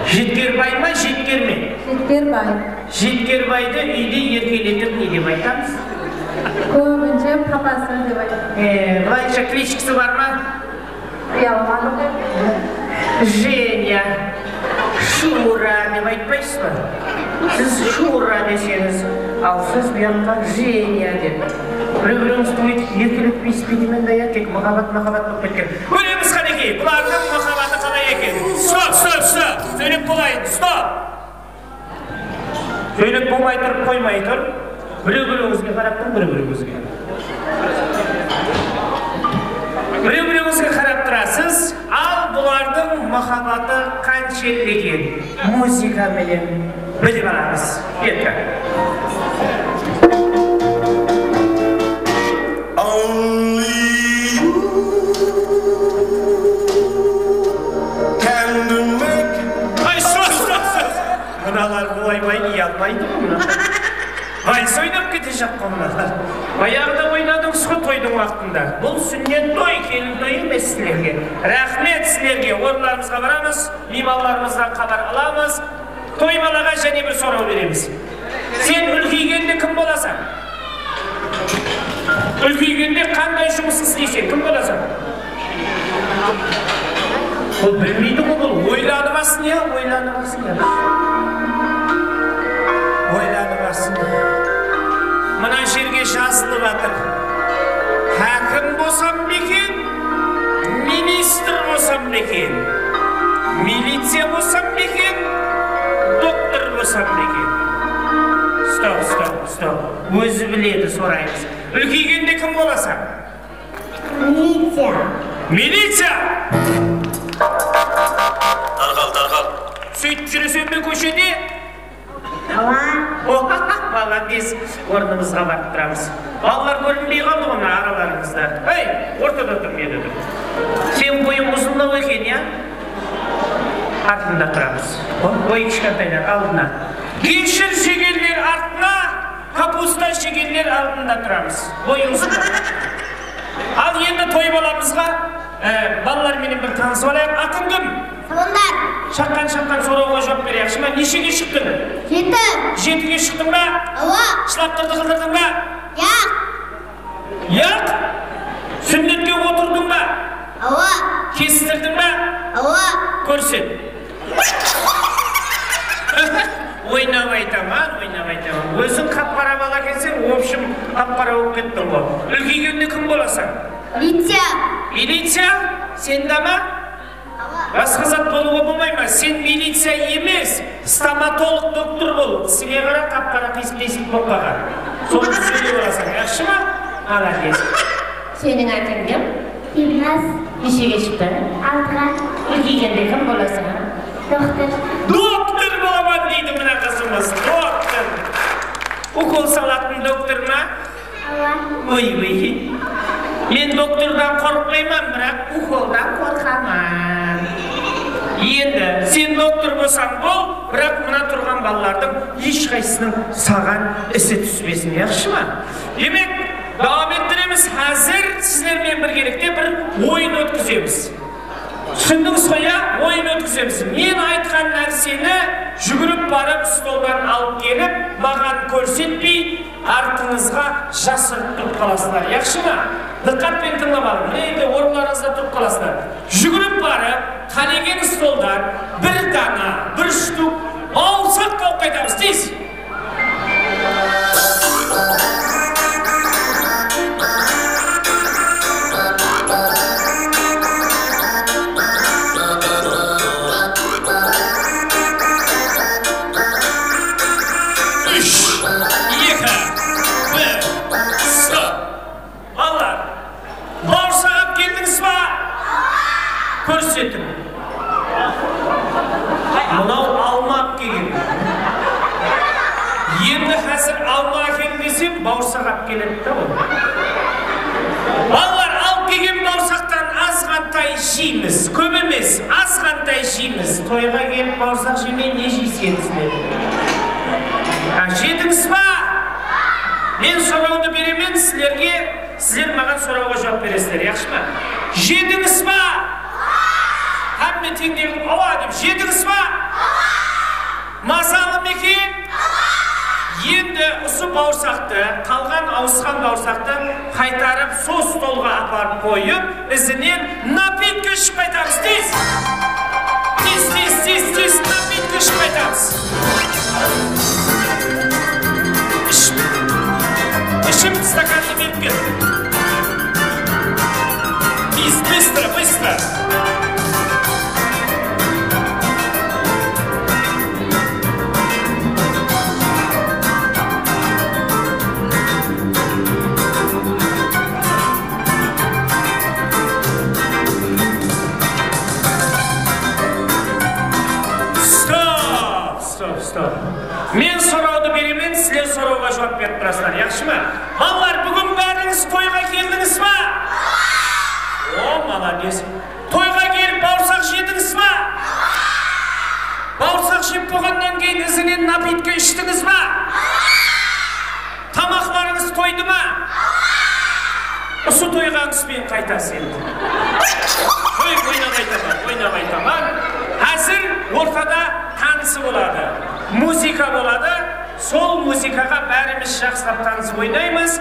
Jetkerbay ma, Jetker me? Jetkerbay. Jetkerbaydı úyde erkeletip ne dep aytamız? Kóbinshe papası dep aytamız. E, bılayınsha klichkası bar ma? Uyalmadım. Jenya, Shura dep aytpaysız ba? Siz Shura deseńiz, al siz buyaqqa Jenya dep. Birew-birewińizdi óytip erkeletpeysiz be deymen da, ya, tek muhabbat, muhabbat bolıp ketken. Kóremiz qánekey, bulardıń muhabbatı qalay eken. Stop, stop, stop. Sóylep bolayın, stop. Sóylep bolmay turıp qoymay tur. Birew-birewińizge qarap turıń, birew-birewińizge. Birew-birewińizge qarap turasız. Al, bulardıń muhabbatı qanshelli eken. Muzıka menen bilip alamız. Ketti. Only you. Mınalar qılay bay, uyalmaydı ǵo mına. Vals oynap ketejaq ǵo mınalar. Bayaǵıda oynadıńız ǵo toydıń waqtında. Bul súnnet toy, kelin toy emes sizlerge. Raxmet sizlerge. Orınlarımızǵa baramız, miymanlarımızdan xabar alamız. Toy balaǵa jáne bir soraw beremiz. Sen úlkeygende kim bolasań? Úlkeygende qanday jumıs isleyseń, kim bolasań? Bul bilmeydi ǵo, bul oylanıp alsın ya, oylanıp alsın ya. Oylanıp alsın. Mına jerge jazılıp atır. Hákim bolsam ba eken, ministr bolsam ba eken, miliciya bolsam ba eken, doktor bolsam ba eken. Stop, stop, stop. Ózi biledi, soraymız. Úlkeygende kim bolasań? Miliciya. Miliciya! Darhal, darhal. Sóytip júreseń be kóshede? Awa. Molodec. Ornımızǵa barıp turamız. Balalar kórinbey qaldı ǵo mına aralarıńızda. Hey, ortada tur, mende tur. Sen boyıń uzınlaw eken, ya? Artında turamız. Boy kishkentaylar aldına. Geshir jegenler artına, kapusta jegenler aldında turamız. Boyıń uzınlaw. Al endi toy balamızǵa, e, balalar menen bir tanısıp alayıq. Atıń kim? Sabandar. Shaqqan-shaqqan sorawǵa juwap ber, yaqshı ma? Neshege shıqtıń? Jeti. Jetige shıqtıń ba? Awa. Shlaptırdı qıldırdıń ba? Yaq. Yaq? Súnnetke otırdıń ba? Awa. Kestirdiń ba? Awa. Kórset. Oynap aytaman, oynap aytaman. Óziń qap-qara bala ekenseń, в общем, qap-qara bolıp kettiń ǵo. Úlkeygende kim bolasań? Miliciya. Miliciya? Sen de ma? Awa. Basqa zat bolıwǵa bolmay ma? Sen miliciya emes, stomatolog doktor bol. Isińe qara, qap-qara qıyısıp-qıyısıp bolıp qalǵan. Sonı dúzede bolasań, yaqshı ma? Molodec. Seniń atıń kim? Gimnaz. Neshege shıqtıń? Altıǵa. Úlkeygende kim bolasań? Doktor. Doktor bolaman deydi mına qızımız, doktor. Ukol salatın doktor ma? Awa. Oy, oy. Men doktordan qorqpayman, biraq ukoldan qorqaman. Endi sen doktor bolsań bol, biraq mına turǵan balalardıń hesh qaysısınıń saǵan isi túspesin, yaqshı ma? Demek, dawam ettiremiz. Házir sizler menen birgelikte bir oyın ótkizemiz. Túsindińiz ǵoy, ya? Oyın ótkizemiz. Men aytqan nárseni júgirip barıp, stoldan alıp kelip, maǵan kórsetpey, artıńızǵa jasırıp turıp qalasızlar. Yaqshı ma? Dıqqat penen tıńlap alıń. Mine, endi orınlarıńızda turıp qalasızlar. Júgirip barıp, qálegen stoldan bir dana, bir shtuk bawırsaq tawıp qaytamız. Tez! Úsh, eki, bir, stop. Balalar, bawırsaq alıp keldińiz ba? Kórsetiń. Mınaw alma alıp kelgen. Endi házir alma ákel desem, bawırsaq alıp keledi da ol. Balalar, alıp kelgen bawırsaqtan azǵantay jeymiz. Kóp emes, azǵantay jeymiz. Toyǵa kelip bawırsaq jemey ne jeysizler? Ha, jedińiz ba? Men sorawdı beremen sizlerge. Sizler maǵan sorawǵa juwap beresizler, yaqshı ma? Jedińiz ba? Hámme teńdey qılıp awa dep, jedińiz ba? Mazalı ma eken? Endi usı bawırsaqtı, qalǵan awısqan bawırsaqtı qaytarıp sol stolǵa aparıp qoyıp, izinen napitka iship qaytamız, tez! Tez, tez, tez, tez, napitka iship qaytamız. Ish-, ishim stakandı berip kel. Tez, bыстро, bыстро. Stop, stop, stop. Men sorawdı beremen, sizler sorawǵa juwap berip turasızlar, yaqshı ma? Balalar, búgin bárińiz toyǵa keldińiz ba? O, молодец. Toyǵa kelip bawırsaq jedińiz ba? Bawırsaq jep Bolǵannan keyin izinen napitka ishtińiz ba? Tamaqlarıńız toydı ma? Usı toyǵa úspen qaytasız endi. Toy oynap aytaman, oynap aytaman. Házir ortada tanısı boladı. Muzıka boladı. Sol muzıkaǵa bárimiz jaqsılap tanısıp oynaymız.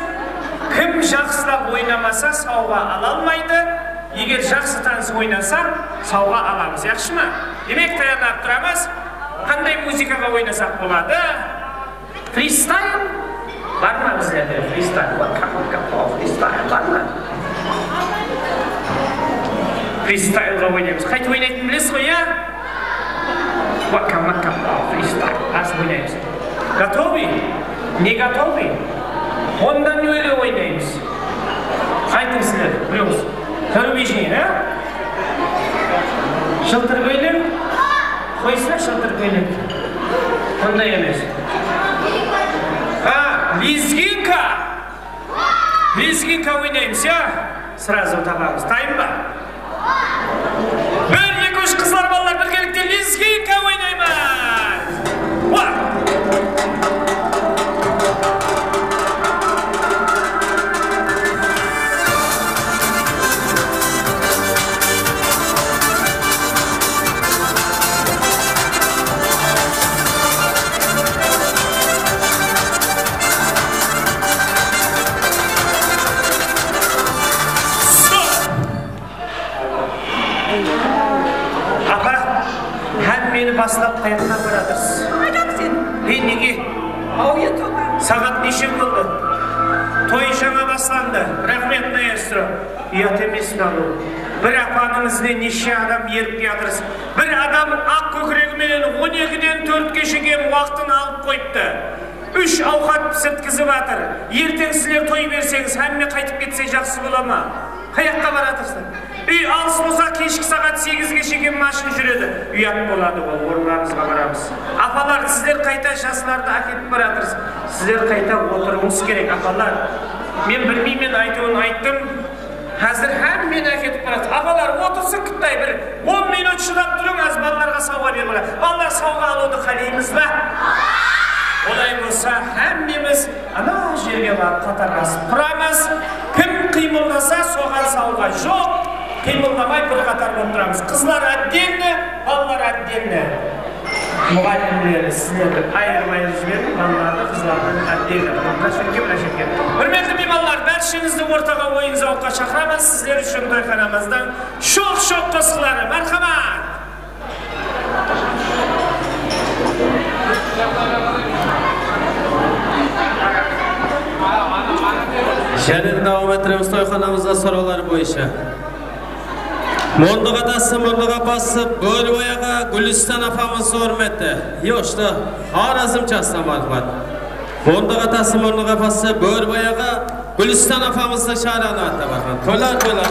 Kim jaqsılap oynamasa, sawǵa ala almaydı. Eger jaqsı tanısıp oynasa, sawǵa alamız. Yaqshı ma? Demek, tayarlanıp turamız. Qanday muzıkaǵa oynasaq boladı? Fristal? Bar ma bizlerde fristal? Waka, waka, waka, fristal bar ma? Fristalǵa oynaymız. Qaytıp oynaytının bilesiz ǵoy, ya? Waka, waka, waka, fristal. Azır oynaymız. Gotovıy? Ne gotovıy? Ondan ne oynaymız? Aytıń sizler, bilemiz. Zarubejniy, ya? Jıltır kóylek? Qoysa jıltır kóylek. Bunday emes. Ha, lezginka. Lezginka oynaymız, ya? Srazu tabamız. Tayın ba? Bir, eki, úsh, qızlar, balalar, birgelikte lezginka oynaymız. Wah! Stop! Apa, hámmeni baslap qayaqqa baratırsız? Qaydadı sen? Ey, nege? Aw, endi oǵan. Saǵat neshe boldı? Toy jańa baslandı. Raxmet, maestro. Uyat emes pe bul? Bir apanıń izine neshe adam erip kiyatırız. Bir adam aq kókiregi menen on ekiden tórtke shekem waqtın alıp qoyıptı. Úsh awqat pisirtkizip atır. Erteń sizler toy berseńiz, hámme qaytıp ketse jaqsı bola ma? Qayaqqa baratırsız? Úy alıs bolsa, keshki saǵat segizge shekem mashın júredi. Uyat boladı ǵoy, orınlarıńızǵa baramız. Apalar, sizler qayta jaslardı áketip baratırsız. Sizler qayta otırıwıńız kerek, apalar. Men bilmeymen, aytıwın ayttım. Házir hámmeni áketip baratırsız. Apalar, otırsın Qıtay, bir on minut shıdap turıń, az balalarǵa sawǵa berip alayıq. Balalar sawǵa alıwdı qáleymiz ba? Olay bolsa, hámmemiz ana jerge barıp qatarlasıp turamız. Kim qıymıldasa, soǵan sawǵa joq. Qıymıldamay bir qatar bolıp turamız. Qızlar отдельно, balalar отдельно. Muǵallimler, sizlerdi ayırıp-ayırıp jiberiń, balalardı, qızlardı отдельно. Mına shertke, mına shertke. Húrmetli miymanlar, bársheńizdi ortaǵa oyın-zawıqqa shaqıraman. Sizler ushın toyxanamızdıń shoq-shoq qosıqları. Márhamat! Jáne de dawam ettiremiz toyxanamızda sorawlar boyınsha. Murındıǵa tası, murındıǵa pası, Bóriboy aǵa, Gúlistan apamız húrmeti. Yoshta, Xorazmchastan márhamat. Murındıǵa tası, murındıǵa pası, Bóriboy aǵa, Gúlistan apamızdıń sharanı attı márhamat. Toylar, toylar.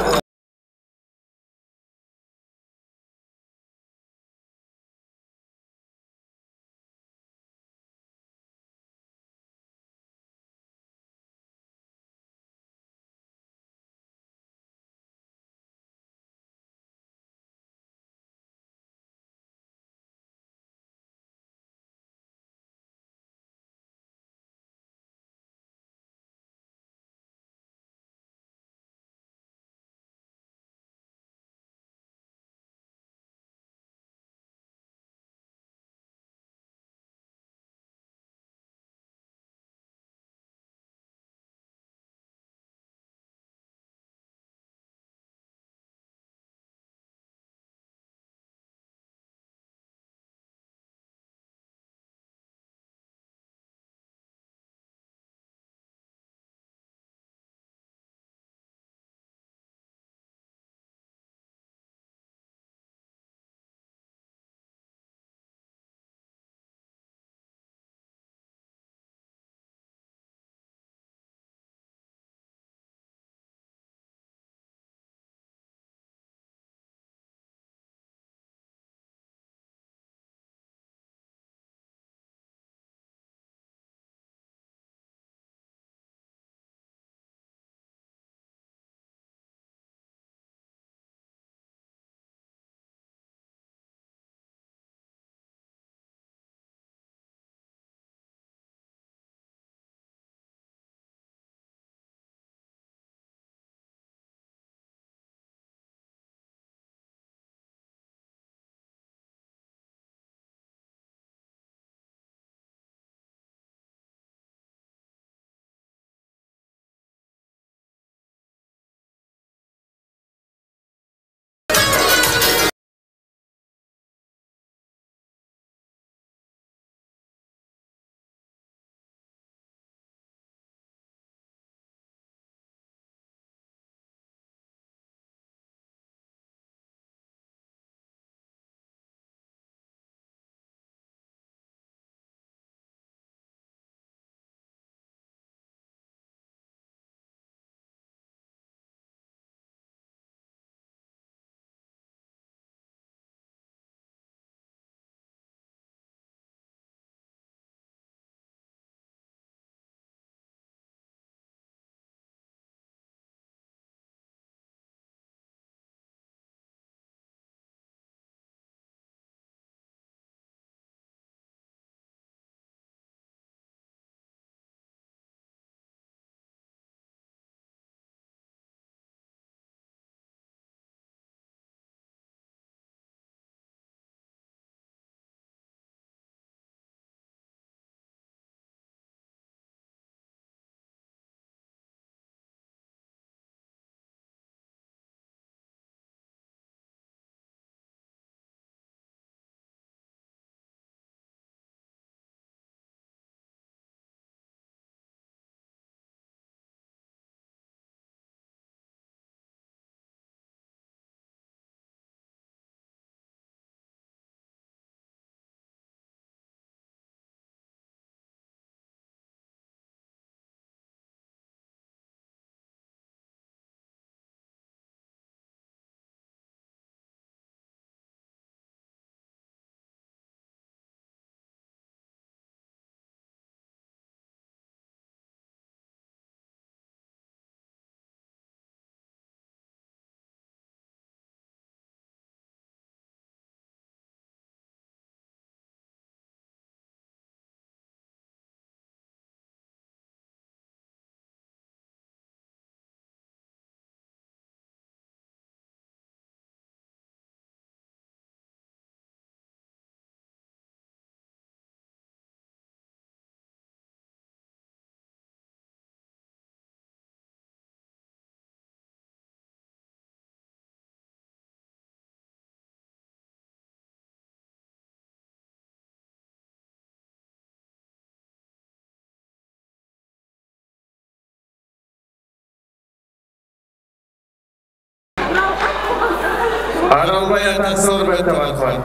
Aralbay atası Orbette marhamat.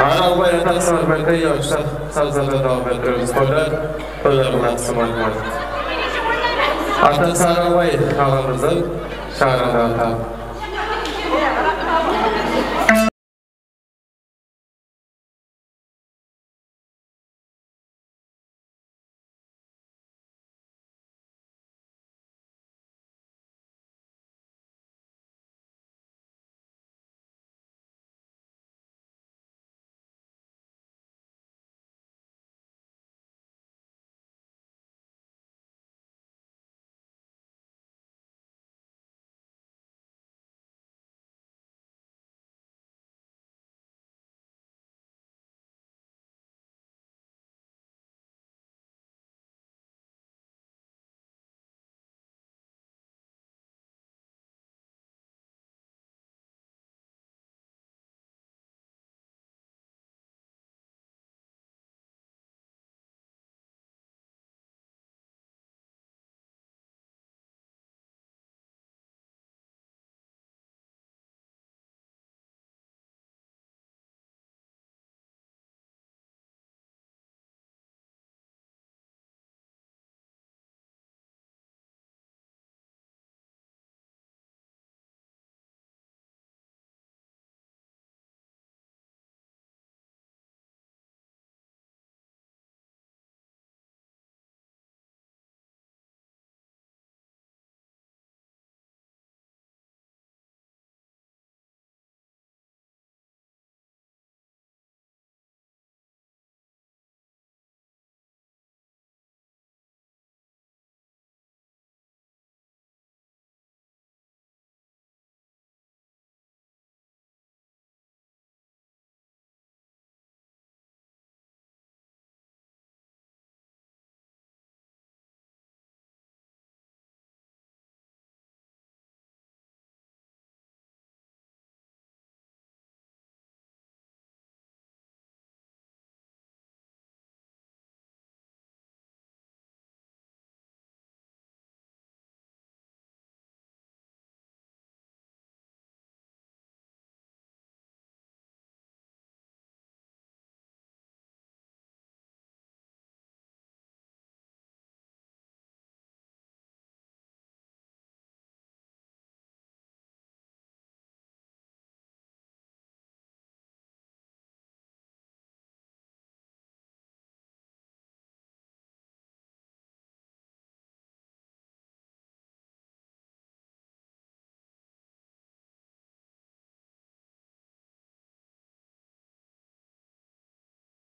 Aralbay atası Orbette, yoshlar, sazada dawam ettiremiz. Qoylar, qoylar, atası marhamat. Atası Aralbay aǵamızdıń shaǵıradı ata.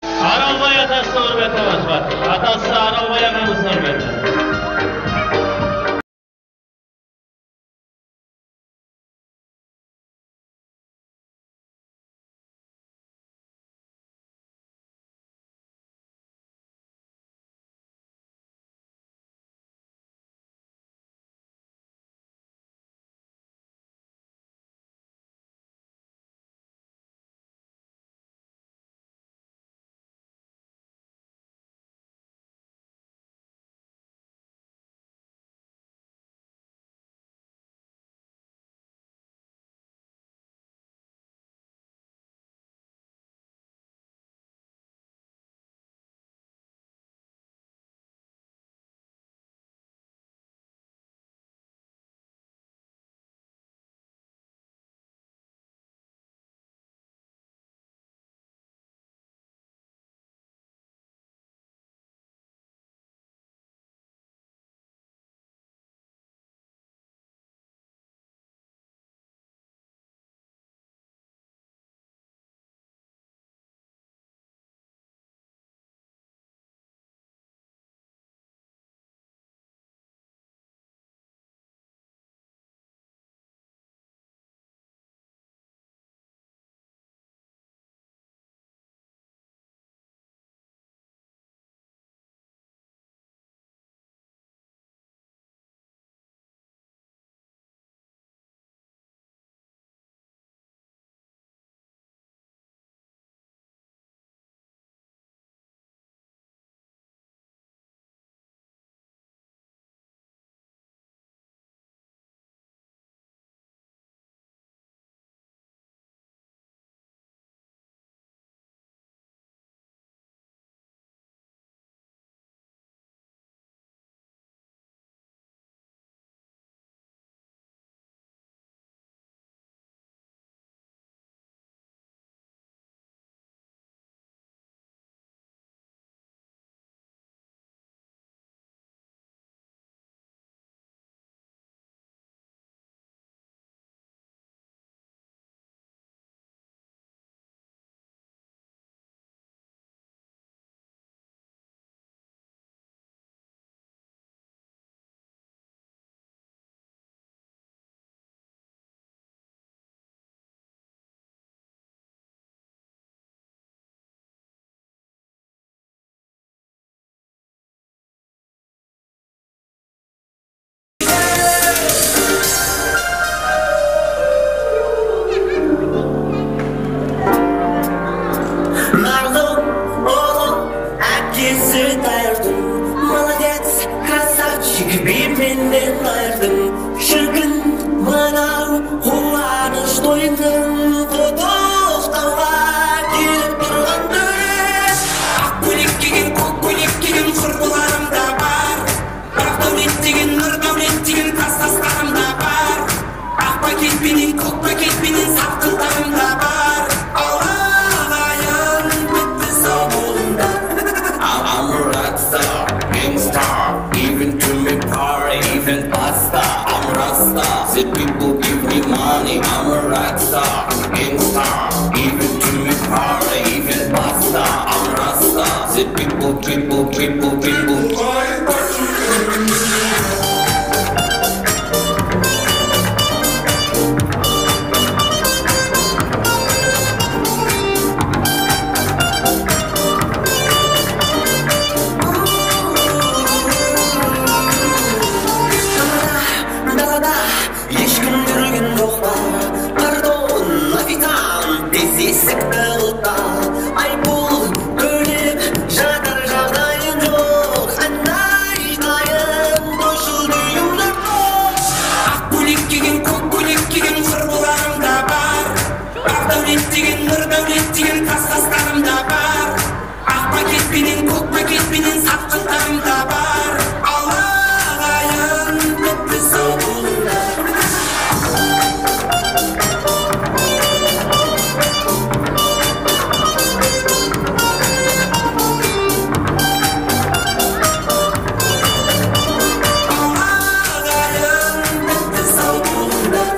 Aralbay atası Orbette marhamat. Atası Aralbay aǵamız Orbette. Quwanısh toydıń qutlıq tawǵa kelip turǵan dóre. Aq kóylek kiygen, kók kóylek kiygen qurbilarım da bar. Baq dáwlet degen, nur dáwlet degen klasdaslarım da bar. Aq paket penen, kók paket penen satqınlarım da bar. Alaǵayın bitti, saw bolıńlar. I'm a rockstar, gangstar, even to me party, even pasta. I'm Rasta, the people give me money. I'm a rockstar, gangstar, even to me party, even pasta. I'm Rasta, the people, people, people, people. Dalada hesh kim júrgen joq pa? Pardon, oficiant, tez esikti uqta. Ayıppul tólep jatır, jaǵdayın joq. Anday dayın, doshıl duyım joq. Aq kóylek kiygen, kók kóylek kiygen qurbilarım da bar. Baq dáwlet degen, nur dáwlet degen klasdaslarım da bar. Aq paket penen, kók paket penen satqınlarım da bar. Alaǵayın bitti, saw bolıńlar. Alaǵayın bitti, saw bolıńlar.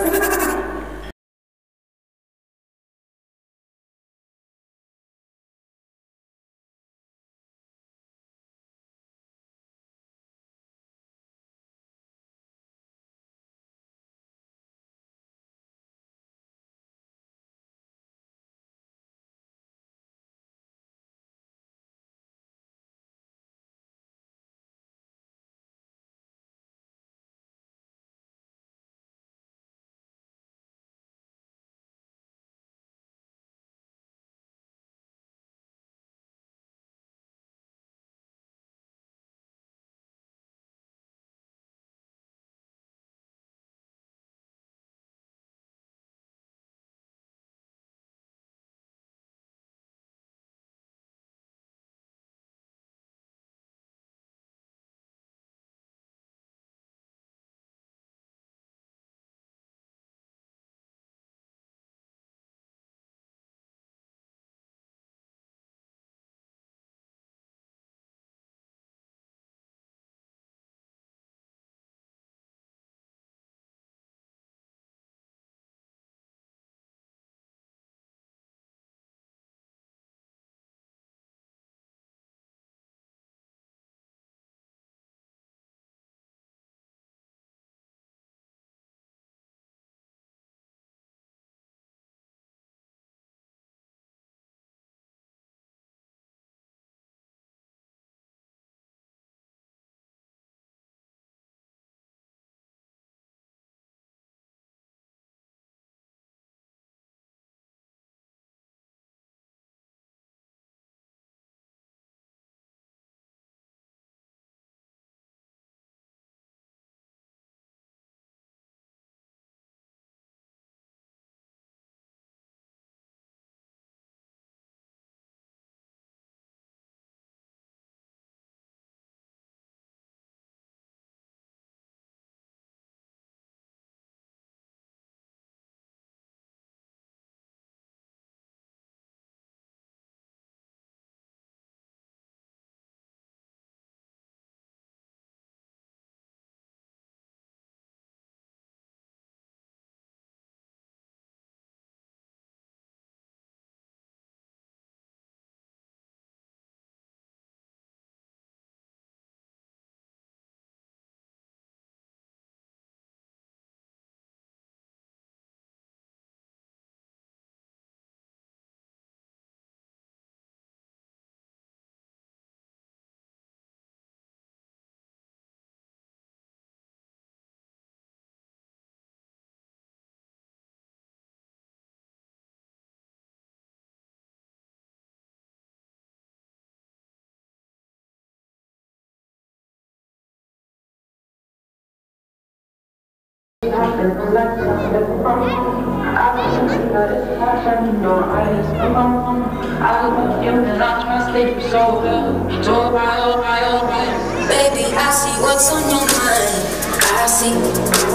Baby, I see what's on your mind. I see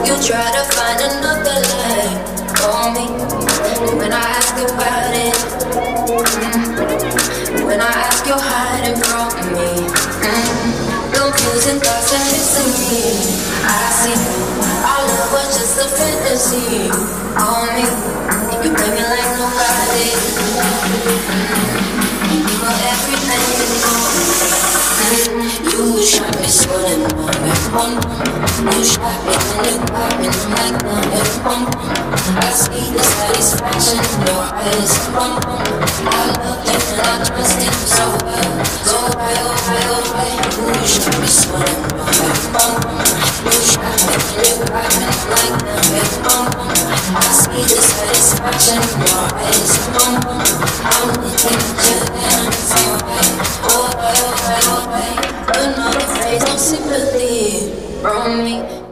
you try to find another life for me. When I ask about it, mm, when I ask, you're hiding from me. Mm, confusing thoughts and missing me. I see our love was just a fantasy. On me, you play me like nobody. You know everything. You shot me so damn hard. You shot me in the apartment. I'm like, no, yeah, I see the satisfaction in your eyes. I love you and I trust you so well.